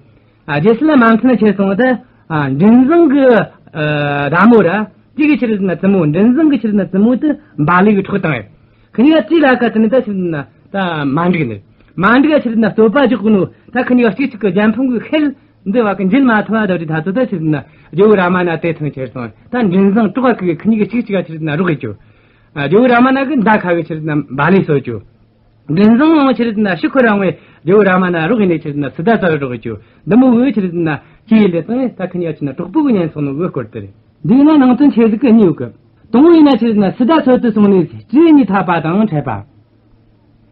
ཨ། རྒྱལ་སྲིད་ལ་མ་མཐུན་ན་ཁྱེར་སོང་བས་ད། ཨ། མགྲིན་བཟང་གི་ཨ་མདའ་མོ་ར། དེ་གི་ཆི་རེད་ཟེར་ན་བཙུན་མོ། མགྲིན་བཟང་གི་ཆི་རེད་ཟེར་ན་བཙུན་མོ་དེ་བཱ་ལི་གི་འཕྲོག་བཏང་བས། ཁི་གཉིས་ཀ་དེའི་ལ་ཁ་དེ་ནི་ད་ཆི་རེད་ཟེར་ན་ད་མ་འགྲིག་ནི། མ་འགྲིག་ག་ཆི་རེད་ཟེར་ན་རྩོད་པ་རྒྱག་གི་ནོ། ད་ཁི་གཉིས་ཀ་གཅིག་གཅིག་གི་རྒྱལ་ཕམ་གི་ཁེལ། འདི་བ་གི་འཇིལ་མ་ཐུབ་བ་འདྲ་དེ་ད་ཚོ་ད་ཆི་རེད་ཟེར་ན་རྒྱལ་བོ་རཱ་མ་ན་དེ་ཐོན་ཁྱེར་སོང་། ད་མགྲིན་བཟང་གྲོགས་གི་ཁི་གཉིས་ཀྱི་གཅིག་གཅིག་ག་ཆི་རེད་ཟེར་ན་རོགས་ཡེད་རྒྱུ། ཨ། རྒྱལ་བོ་རཱ་མ་ན་གི་མདའ་ཁ་གི་ཆི་རེད་ཟེར་ན་བཱ་ལི་གསོད་རྒྱུ། མགྲིན་བཟང་ཡང་ཆི་རེད་ཟེར་ན་ཤི་ཁོ་རང་བས་རྒྱལ་བོ་རཱ་མ་ན་རོགས་ཡེད་ནས་ཆི་རེད་ཟེར་ན་སཱི་ཏཱ་བཙལ་རོགས་ཡེད་རྒྱུ། འདི་མོ་གི་ཆི་རེད་ཟེར་ན་ཅི་ཡིན་ལེ་དང་ད་ཁི་གཉིས་ཀ་ཆི་རེད་ཟེར་ན་གྲོགས་པོ་གི་ཉན་སོང་ནོ་གི་སྐོར་དེ་རེད། འདིའི་ནང་ནང་དོན་ཆེ་ཟིག་གི་གཉིས་ཡོད་གི། དང་པོ་ཡིན་ན་ཆི་རེད་ཟེར་ན་སཱི་ཏཱ་འཚོལ་དུ་སོང་ནས་སྤྲེའུ་གཉིས་འཐབ་པ་དང་འཕྲད་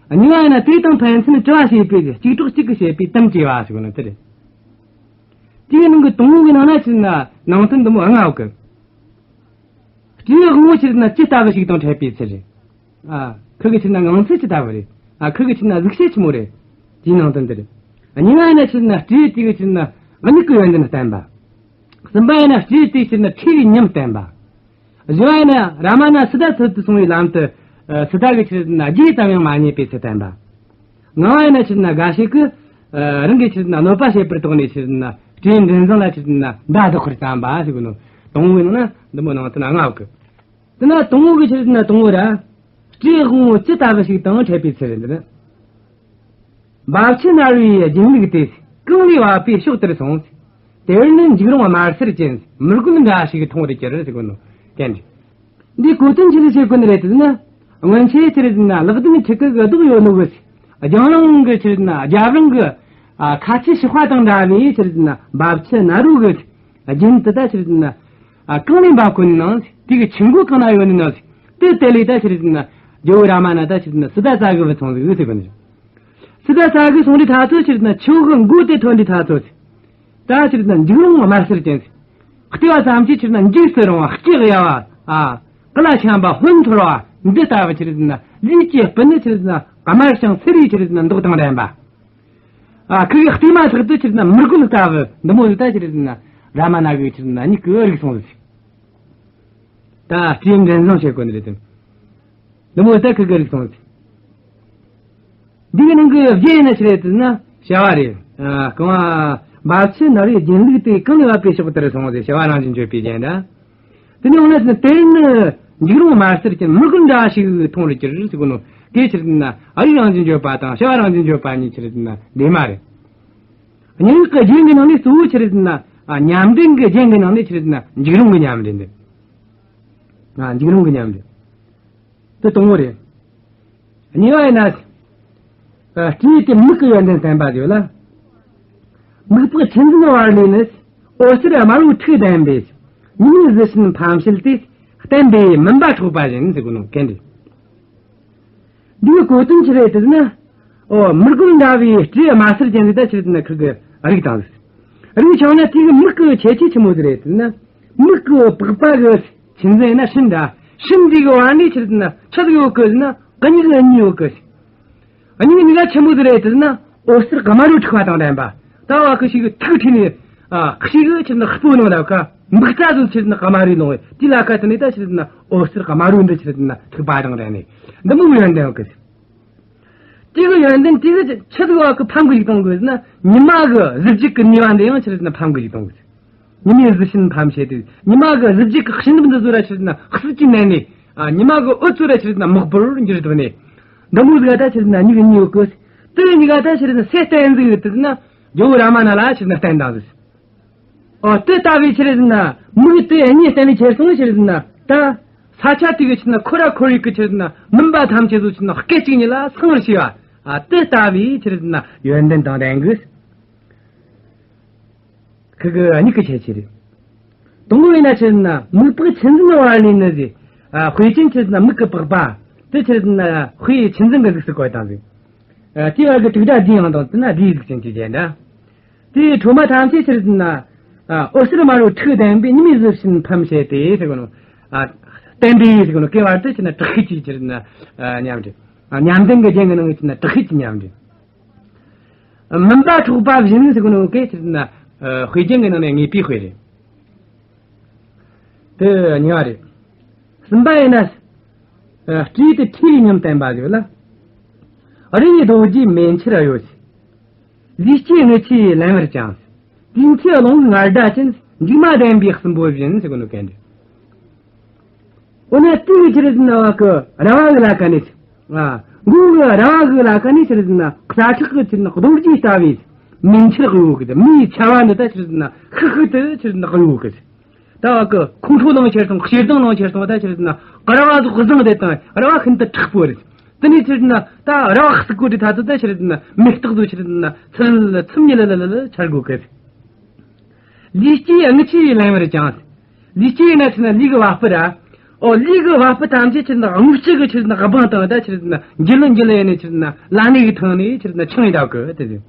པ། གཉིས་པ་ཡིན་ན་དེ་དང་ཕན་ཚུན་དྲི་བ་བྱེད་པའི་གཅིག་གྲོགས་གཅིག་གིས་བྱེད་པའི་དམ་བཅས་པ་ཟེར་གོ་ནི་དེ་རེད། དེའི་ནང་གི་དང་པོ་གི་ནང་ན་ཆི་རེད་ཟེར་ན་ནང་དོན་འདི་མོ་ལྔ་ཡོད་གི། སྤྲེའུ་དབང་པོ་ཆི་རེད་ཟེར་ན་ཅི་ལྟ་བུ་ཞིག་དང་འཕྲད་པའི་ཚུལ་རེད། ཨ། ཁི་གི་ཆི་རེད་ཟེར་ན་ངང་ཚུལ་ཅི་ལྟ་བུ་རེད། ཨ། ཁི་གི་ཆི་རེད་ཟེར་ན་གཟུགས་བྱད་ཆི་མོ་རེད། དེའི་ནང་དོན་འདི་རེད། གཉིས་པ་ཡིན་ན་ཆི་རེད་ཟེར་ན་སྤྲེའུ་དེ་གི་ཆི་རེད་ཟེར་ན་མིག་གི་ཡོན་ཏན་བསྟན་པ། གསུམ་པ་ཡིན་ན་སྤྲེའུ་དེ་ཆི་རེད་ཟེར་ན་ཁྲོས་པའི་ཉམས་བསྟན་པ། བཞི་བ་ཡིན་ན་རཱ་མ་ན་སཱི་ཏཱ་འཚོལ་དུ་སོང་བའི་ལམ་དུ། ཨ། སཱི་ཏཱ་གི་ཆི་རེད་ཟེར་ན་རྗེས་ཙམ་ཡང་མ་རྙེད་པའི་ཚུལ་བསྟན་པ། ལྔ་བ་ཡིན་ན་ཆི་རེད་ཟེར་ན་འགའ་ཞིག་གིས། ཨ། རང་གི་ཆི་རེད་ཟེར་ན་གནོད་པ་བྱེད་པར་དོགས་ནས་ཆི་རེད་ཟེར་ན་སྤྲེའུ་མགྲིན་བཟང་ལ་ཆི་རེད་ཟེར་ན་མདའ་བདག་པར་བརྩམས་པ་ཟེར་གོ་ནོ། དང་པོའི་ནང་ན་འདི་མོ་ནང་དོན་ལྔ་ཡོད་གི། དེ་ན་དང་པོ་གི་ཆི་རེད་ཟེར་ན་དང་པོ་ར། སྤྲེའུ་དབང་པོ་ཅི་ལྟ་བུ་ཞིག་དང་འཕྲད་པའི་ཚུལ་རེད་འདི་ནི། འབབ་ཆུ་ནར་བའི་སྦྱིན་ལུག་དེ། གངས་ལས་བབས་པའི་ཕྱོགས་དེར་སོང་། དེར་ནི་འཇིགས་རུང་དམར་སེར་ཅན། མི་རྒོད་འདྲ་ཞིག་མཐོང་བར་གྱུར་ཟེར་གོ་ནོ་གན་རེད། འདི་གོ་དོན་ཆི་ཟིག་བྱེད་གོ་ནི་རེད་ཟེར་ན། སྔོན་ཆད་ཆི་རེད་ཟེར་ན་ལག་ལྡན་ཕྲུ་གུ་གི་རྡོག་ཡོད་ནོ་གི། རྒྱང་རིང་གི་ཆི་རེད་ཟེར་ན་རྒྱབ་རིང་གི། ཨ། ཁ་ཆེ་གཤོག་པ་དང་འདྲ་བའི་ཆི་རེད་ཟེར་ན་འབབ་ཆུ་ནར་བོ་གི། རྒྱུན་དུ་ད་ཆི་རེད་ཟེར་ན། ཨ། གངས་ལས་འབབ་གོ་ནི་ནང་དེ་གི་ཆུ་མགོ་གང་ན་ཡོད་ནི་ནང་དེ་དེ་ལས་ད་ཆི་རེད་ཟེར་ན་རྒྱལ་བོ་རཱ་མ་ན་ད་ཆི་རེད་ཟེར་ན་སཱི་ཏཱ་བཙལ་གི་བུད་སོང་ཟིག་ཟེར་གོ་ནི། སཱི་ཏཱ་བཙལ་གི་སོང་དུས་ད་ཚོ་ཆི་རེད་ཟེར་ན་ཆུ་གི་མགོ་དེ་ཐོན་དུས་ད་ཚོ། ད་ཆི་རེད་ཟེར་ན་འཇིགས་རུང་དམར་སེར་ཅན། བལྟས་པ་ཙམ་གྱིས་ཆི་རེད་ཟེར་ན་འཇིགས་སུ་རུང་བ། སྐྱི་གཡའ་བ། ཨ། ཀླ་ཆམ་པ། ཧོན་འཐོར་བ། འདི་ལྟ་བུ་ཆི་རེད་ཟེར་ན་ལུས་ཀྱི་སྤུ་ནི་ཆི་རེད་ཟེར་ན་དམར་ཞིང་སེར་བའི་ཆི་རེད་ཟེར་ན་མདོག་དང་ལྡན་པ། ཨ། ཁི་གི་ལྟས་མ་ཐག་ཏུ་ཆི་རེད་ཟེར་ན་མི་རྒོད་ལྟ་བུ་འདི་མོ་ཟིག་ད་ཆི་རེད་ཟེར་ན་རཱ་མ་ན་གི་ཆི་རེད་ཟེར་ན་མིག་གིས་རིག་སོང་ཟིག། ད་སྤྲེའུ་མགྲིན་བཟང་བྱེད་དགོས་ནི་རེད་དམ། འདི་མོ་ཟིག་ད་ཁི་གིས་རིག་སོང་ཟིག། འདི་གི་ནང་གི་རྒྱན་ཡིན་ན་ཆི་རེད་ཟེར་ན་བྱ་བ་རེད། ཨ། རྐང་པ། འབབ་ཆུ་ནར་བའི་སྦྱིན་ལུག་དེ། གངས་ལས་བབས་པའི་ཕྱོགས་དེར་སོང་ཟེར། བྱ་བ་རང་བཞིན་བརྗོད་པའི་རྒྱན་ད། དེ་ནས་འོ་ན་དེར་ནི་འཇིགས་རུང་དམར་སེར་ཅན། མི་རྒོད་འདྲ་ཞིག་མཐོང་བར་གྱུར་ཟེར་གོ་ནོ། དེ་ཆི་རེད་ཟེར་ན་ཨ་རིགས་རང་བཞིན་བརྗོད་པ་དང་བྱ་བ་རང་བཞིན་བརྗོད་པ་གཉིས་ཆི་རེད་ཟེར་ན་འདྲེས་མ་རེད། སྙན་ངག་གི་རྒྱན་གྱི་ནང་ནས་གཙོ་བོ་ཆི་རེད་ཟེར་ན། ཨ། ཉམས་ལྡན་གྱི་རྒྱན་གྱི་ནང་ནས་ཆི་རེད་ཟེར་ན་འཇིགས་རུང་གི་ཉམས་ལྡན་འདི། ཨ། འཇིགས་རུང་གི་ཉམས་ལྡན། དེ་དང་པོ་རེད། གཉིས་པ་ཡིན་ན། ཨ། སྤྲེའུ་དེ་མིག་གི་ཡོན་ཏན་བསྟན་པ་ཡོད་ལ། མིག་པགས་ཆུ་འཛིན་བར་ལས་ནི། འོད་ཟེར་དམར་པོའི་འཁྲིགས་ལྡན་པས། ཉི་མའི་གཟི་བྱིན་ཕམ་བྱེད་དེ། བསྟན་པའི་མུན་པ་འཕྲོག་པ་བཞིན་ཟེར་གོ་ནོ་གན་རེད། འདིའི་གོ་དོན་ཆི་རེད་ཟེར་ན། ཨོ། མི་རྒོད་འདྲ་བའི་སྤྲེའུ་དམར་སེར་ཅན་ཟིག་ད་ཆི་རེད་ཟེར་ན་ཁི་གིས་རིག་བཏང་ཟིག། རིག་བྱུང་ན་དེ་གི་མིག་གི་ཁྱད་ཆོས་ཆི་མོ་ཟིག་རེད་ཟེར་ན། མིག་གི་པགས་པ་གི་ཆུ་འཛིན་ཡིན་ན་སྲིན་འདྲ། སྲིན་འདི་གི་བར་ནས་ཆི་རེད་ཟེར་ན་ཆི་ཟིག་ཡོད་གི་ཟེར་ན་གཉིས་གཉིས་ཡོད་གི། གཉིས་གཉིས་ཀ་ཆི་མོ་ཟིག་རེད་ཟེར་ན། འོད་ཟེར་དམར་པོའི་འཁྲིགས་པ་དང་ལྡན་པ། ད་བ་ཁི་ཞིག་གི་ཐིག་ཁྲིད་ནས། ཨ། ཁི་ཞིག་གི་ཆི་རེད་ཟེར་ན་སྤོས་ནང་ལ་ཁ་འབུག་རྩྭ་ཟིག་ཆི་རེད་ཟེར་ན་དམར་པོའི་ནང་བས་དེ་ལ་ཁ་དེ་ནས་ད་ཆི་རེད་ཟེར་ན་འོད་ཟེར་དམར་པོའི་འདི་ཆི་རེད་ཟེར་ན་ཐིགས་པ་དང་ལྡན་ནས་འདི་མོ་ཡོན་ཏན་ཡོད་གི། དེ་གི་ཡོན་ཏན་དེ་གི་ཆི་ཟིག་བ་གི་ཕམ་གི་ཞིག་གཏོང་དགོས་ཟེར་ན། ཉི་མ་གི་གཟི་བརྗིད་གི་ནུས་པ་འདི་ཡང་ཆི་རེད་ཟེར་ན་ཕམ་གི་ཞིག་གཏོང་དགོས། ཉི་མའི་གཟི་བྱིན་ཕམ་བྱེད་དེ། ཉི་མ་གི་གཟི་བརྗིད་གི་ཤིན་ཏུ་འདི་ཚོ་ར་ཆི་རེད་ཟེར་ན་སྲིད་ཀྱི་གནས་ནས། ཨ། ཉི་མ་གི་འོད་ཚོ་ར་ཆི་རེད་ཟེར་ན་མོག་པོར་འགྱུར་ཐུབ་ནས། འདི་མོ་ཟིག་ད་ཆི་རེད་ཟེར་ན་གཉིས་གཉིས་ཡོད་གི། དེ་གཉིས་ཀ་ད་ཆི་རེད་ཟེར་ན་སུས་བསྟན་ཟིག་ཡོད་དེ་ཟེར་ན། ཇོ་བོ་རཱ་མ་ན་ལ་ཆི་རེད་ཟེར་ན་བསྟན་བཏང་ཟིག། ཨོ། དེ་ལྟ་བུའི་ཆི་རེད་ཟེར་ན་མིག་དེ་གཉིས་བསྟན་ནས་ཁྱེར་སོང་ཆི་རེད་ཟེར་ན་ད། ས་ཆ་དེ་གི་ཆི་རེད་ཟེར་ན་ཁོ་ར་ཁོར་ཡུག་གི་ཆི་རེད་ཟེར་ན་མུན་པ་ཐམས་ཅད་ཚོ་ཆི་རེད་ཟེར་ན་སྐད་ཅིག་ཉིད་ལ་སངས་པར་བྱས་པ། ཨ། དེ་ལྟ་བུའི་ཆི་རེད་ཟེར་ན་ཡོན་ཏན་དང་ལྡན་གི། ཁི་གི་མིག་གི་ཁྱད་ཆོས་རེད། དང་པོ་ཡིན་ན་ཆི་རེད་ཟེར་ན་མིག་པགས་མཆུ་འཛིན་བར་ལས་ནི་ཟེར། ཨ། དཔེ་ཅན་ཆི་རེད་ཟེར་ན་མིག་གི་པགས་པ། དེ་ཆི་རེད་ཟེར་ན་དཔེ་མཆུ་འཛིན་གི་གཟུགས་སུ་བཀོད་བཏང་ཟིག། ཨ། དེའི་བར་གྱི་དྲུག་སྒྲ་བསྡུས་ཡང་དང་ཟེར་ན་བསྡུས་གཟུགས་ཅན་གྱི་རྒྱན་འདྲ། དེའི་ཁྲོ་མ་ཐམས་ཅད་ཆི་རེད་ཟེར་ན། ཨ། འོད་ཟེར་དམར་པོའི་འཁྲིགས་ལྡན་པས་ཉི་མའི་གཟི་བྱིན་ཕམ་བྱས་ཏེ་ཟེར་གོ་ནོ། ཨ། བསྟན་པའི་ཟེར་གོ་ནོ་གི་བར་དུ་ཆི་རེད་ཟེར་ན་དྲག་ཤུལ་གྱི་ཆི་རེད་ཟེར་ན། ཨ། ཉམས་འདྲེས། ཨ། ཉམས་ལྡན་གྱི་རྒྱན་གྱི་ནང་གི་ཆི་རེད་ཟེར་ན་དྲག་ཤུལ་གྱི་ཉམས་འདྲེས། མུན་པ་འཕྲོག་པ་བཞིན་ཟེར་གོ་ནོ་གི་ཆི་རེད་ཟེར་ན། ཨ། དཔེ་རྒྱན་གྱི་ནང་ནས་ངེས་པའི་དཔེ་རེད། དེ་གཉིས་པ་རེད། གསུམ་པ་ཡིན་ན། ཨ། སྤྲེའུ་དེ་ཁྲོས་པའི་ཉམས་བསྟན་པ་ཟིག་ལ། རི་ཡི་རྡོ་རྗེ་མེ་ལྕེར་གཡོ་ཞིང་། ལུས་སྐྱེས་རྔུལ་ཆུའི་རླན་པར་བཅིངས། དུས་མཐའི་རླུང་ངར་སྒྲ་ཅན། མཇུག་མ་ལྡན་པའི་སྲིན་པོ་བཞིན་ཟེར་གོ་ནོ་གན་རེད། འོ་ན་དེ་གི་ཆི་རེད་ཟེར་ན་བ་གི་ར་བ་གི་ལ་ཀ་ནས། ཨ། མགོ་གི་ར་བ་གི་ལ་ཀ་ནས་ཆི་རེད་ཟེར་ན་ས་ཁྲག་གི་ཆི་རེད་ཟེར་ན་རྡོ་རྗེ་ལྟ་བུའི་མེ་ལྕེར་གཡོ་གི། མེའི་ཆར་བ་འདི་ད་ཆི་རེད་ཟེར་ན་ཤུགས་ཤུགས་དུ་ཆི་རེད་ཟེར་ན་གཡོ་གི། ད་བ་གི་ཁོང་ཁྲོ་ལངས་ཁྱེར་སོང་། ཞེ་སྡང་ལངས་ཁྱེར་སོང་། ད་ཆི་རེད་ཟེར་ན་ར་བ་ཟོག་བཟང་དེ་དང་ར་བ་ཤིན་ཏུ་མཁྲེགས་པོ་རེད། དེ་ནས་ཆི་རེད་ཟེར་ན་ད་ར་བ་ཟུག་གོ་དུས་ད་ཚོད་ད་ཆི་རེད་ཟེར་ན་མེ་སྟག་ཚོ་ཆི་རེད་ཟེར་ན་ཚུལ་ཚུམ་ཉི་ལ་ལ་ལ་ལ་འཆར་གོ་གི། ལུས་སྐྱེས་རྔུལ་ཆུའི་རླན་པར་བཅིངས། ལུས་སྐྱེས་ན་ཆི་རེད་ཟེར་ན་ལུས་ཀྱི་བ་སྤུ་ར། ཨོ། ལུས་ཀྱི་བ་སྤུ་ཐམས་ཅད་ཆི་རེད་ཟེར་ན་རྔུལ་ཆུ་གི་ཆི་རེད་ཟེར་ན་སྦངས་བཏང་། ད་ཆི་རེད་ཟེར་ན་འགྱིལ་ལོ་འགྱིལ་ལོ་ཡེ་ནས་ཆི་རེད་ཟེར་ན་ལ་ནི་གི་ཐང་ནས་ཆི་རེད་ཟེར་ན་ཆང་ཡི་ད་གི་དེ་ཟེར།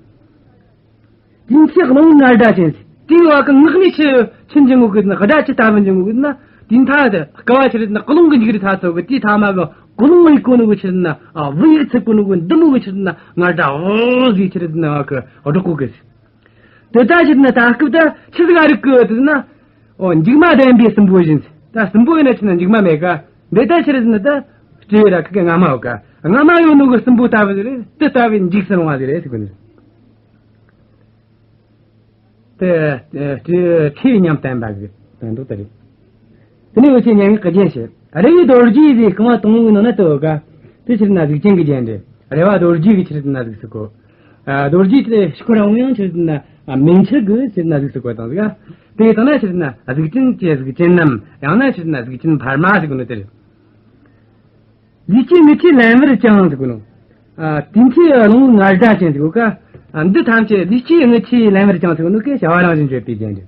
དུས་མཐའི་རླུང་ངར་སྒྲ་ཅན། དེའི་བ་གི་ངག་ནས་ཆི་ཆི་འབྱིན་གོ་གི་ན། སྒྲ་ཆི་ལྟ་བུ་འབྱིན་གོ་གི་ན། དུས་མཐའ་དེ་ཀ་བ་ཆི་རེད་ཟེར་ན་རླུང་གི་འཇིགས་རི་ཐ་ཚོ་གི་དེའི་ཐ་མ་གི་རླུང་ཡིག་གོ་ནོ་གི་ཆི་རེད་ཟེར་ན། ཨ། བུ་ཡིག་ཚིག་གོ་ནོ་གི་འདི་མོ་གི་ཆི་རེད་ཟེར་ན་ངར་སྒྲ་འོ་ཟིག་ཆི་རེད་ཟེར་ན་བ་གི་སྒྲོག་གོ་གི་ཟེར། དེ་ལྟར་ཆི་རེད་ཟེར་ན་ད་སྐབས་ད་ཆི་ཟིག་ག་རིག་གི་ཟེར་ན། ཨོ། མཇུག་མ་ལྡན་པའི་སྲིན་པོ་བཞིན། ད་སྲིན་པོ་ཡིན་ན་ཆི་རེད་ཟེར་ན་མཇུག་མ་མེད་ཀ། འདི་ལྟར་ཆི་རེད་ཟེར་ན་ད་སྤྲེའུ་ར་ཁི་གི་རྔ་མ་ཡོད་ཀ། རྔ་མ་ཡོད་ནོ་གི་སྲིན་པོ་ལྟ་བུ་ཟིག་རེད། དེ་ལྟ་བུའི་འཇིགས་སུ་རུང་བ་ཟིག་རེད་ཟེར་གི་ནི། དེ། ཨ། སྤྲེའུ་ཁྲོས་པའི་ཉམས་བསྟན་པ་གི་དོན་དག་དེ་རེད། དེ་ནས་འུ་ཆོས་སྙན་ངག་གི་རྒྱན་བཤད། རེ་བའི་རྡོ་རྗེ་ཟེར་རྐང་བ་དང་པོའི་ནང་ན་དེ་ཡོད་ཀ། དེ་ཆི་རེད་ཟེར་ན་གཟུགས་ཅན་གྱི་རྒྱན་རེད། རེ་བ་རྡོ་རྗེ་གི་ཆི་རེད་ཟེར་ན་གཟུགས་སུ་བཀོད། ཨ། རྡོ་རྗེ་དེ་ཁོ་རང་ཡང་ཆི་རེད་ཟེར་ན། ཨ། མེ་ལྕེ་གི་ཆི་རེད་ཟེར་ན་གཟུགས་སུ་བཀོད་བཏང་ཟིག། ཨ། དེ་ཡི་སྟེང་ན་ཆི་རེད་ཟེར་ན་གཟུགས་ཅན་གྱི་གཟུགས་ཅན་ནམ། ཡང་ན་ཆི་རེད་ཟེར་ན་གཟུགས་ཅན་འཕར་མ་ཟེར་གོ་ནོ་དེ་རེད། ལུས་སྐྱེས་རྔུལ་ཆུའི་རླན་པར་བཅིངས་ཟེར་གོ་ནོ། ཨ། དུས་མཐའི་རླུང་ངར་སྒྲ་ཅན་ཟེར་གོ་ཀ། ཨ། འདི་ཐམས་ཅད་ལུས་སྐྱེས་རྔུལ་ཆུའི་རླན་པར་བཅིངས་ཟེར་གོ་ནོ་གི་བྱ་བ་རང་བཞིན་བརྗོད་པའི་རྒྱན་རེད།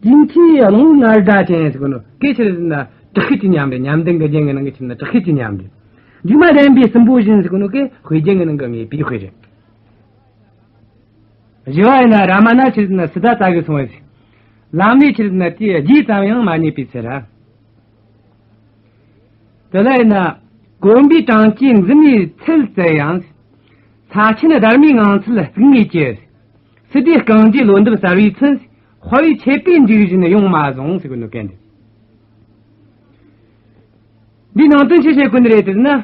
དུས་མཐའི་རླུང་ངར་སྒྲ་ཅན་ཟེར་གོ་ནོ་གི་ཆི་རེད་ཟེར་ན་དྲག་ཤུལ་གྱི་ཉམས་རེད། ཉམས་ལྡན་གྱི་རྒྱན་གྱི་ནང་གི་ཆི་རེད་ཟེར་ན་དྲག་ཤུལ་གྱི་ཉམས་རེད། མཇུག་མ་ལྡན་པའི་སྲིན་པོ་བཞིན་ཟེར་གོ་ནོ་གི་དཔེ་རྒྱན་གྱི་ནང་གི་ངེས་པའི་དཔེ་རེད། བཞི་བ་ཡིན་ན་རཱ་མ་ན་ཆི་རེད་ཟེར་ན་སི་ཏཱ་བཙལ་གི་སོང་བས། ལམ་ལས་ཆི་རེད་ཟེར་ན་དེའི་རྗེས་ཙམ་ཡང་མ་རྙེད་པའི་ཚེ་ར། དེ་ལ་ཡིན་ན། གོམ་པའི་གྲངས་ཀྱིས་འཛིན་མའི་ཚད་བཙལ་ཡང་། ས་ཆེན་སྡར་མའི་ངང་ཚུལ་གཟིགས་ངེས་ཀྱི། སི་ཏཱའི་རྐང་རྗེས་ལོ་འདབ་གསར་བའི་ཚུན། དཔའ་བོས་ཆད་པས་འཇིགས་བཞིན་ཡོང་མ་བཟུང་ཟེར་གོ་ནོ་གན་འདི། འདིའི་ནང་དོན་ཆི་བཤད་གོ་ནི་རེད་ཟེར་ན། ཨོ།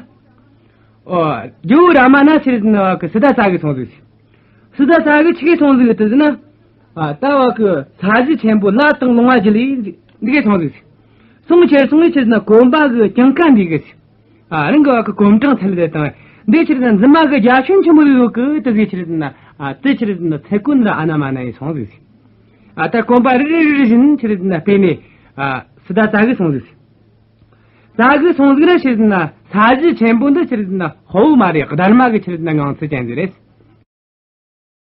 རྒྱལ་བོ་རཱ་མ་ན་ཆི་རེད་ཟེར་ན་བ་གི་སི་ཏཱ་བཙལ་གི་སོང་ཟིག། སི་ཏཱ་བཙལ་གི་ཆི་གི་སོང་ཟིག་ཟེར་ན། ཨ། ད་བ་གི་ས་གཞི་ཆེན་པོ་ལ་དང་ལུང་བ་བརྒྱུད་ལས་འདི་གི་སོང་ཟིག། སོང་ཁྱེར་སོང་ངི་ཆི་རེད་ཟེར་ན་གོམ་པ་གི་གྱང་ཁ་འདི་གི། ཨ། རང་གི་བ་གི་གོམ་གྲངས་ཚད་ལས་དང་འདི་ཆི་རེད་ཟེར་ན་འཛིན་མ་གི་རྒྱ་ཁྱོན་ཆེན་པོ་ཡོད་གི་དེ་ཟིག་ཆི་རེད་ཟེར་ན། ཨ། དེ་ཆི་རེད་ཟེར་ན་ཚད་གོ་ནི་ར་ཨ་ན་མ་ན་ཡི་སོང་ཟིག། ཨ། ད་གོམ་པ་རེ་རེ་རེ་རེ་བཞིན་ཆི་རེད་ཟེར་ན་སྤོས་ནས། ཨ། སི་ཏཱ་བཙལ་གི་སོང་ཟིག། བཙལ་གི་སོང་ཟིག་ན་ཆི་རེད་ཟེར་ན་ས་གཞི་ཆེན་པོ་འདི་ཆི་རེད་ཟེར་ན་དཔའ་བོ་མ་རེད། སྡར་མ་གི་ཆི་རེད་ཟེར་ན་ངང་ཚུལ་ཅན་ཟིག་རེད།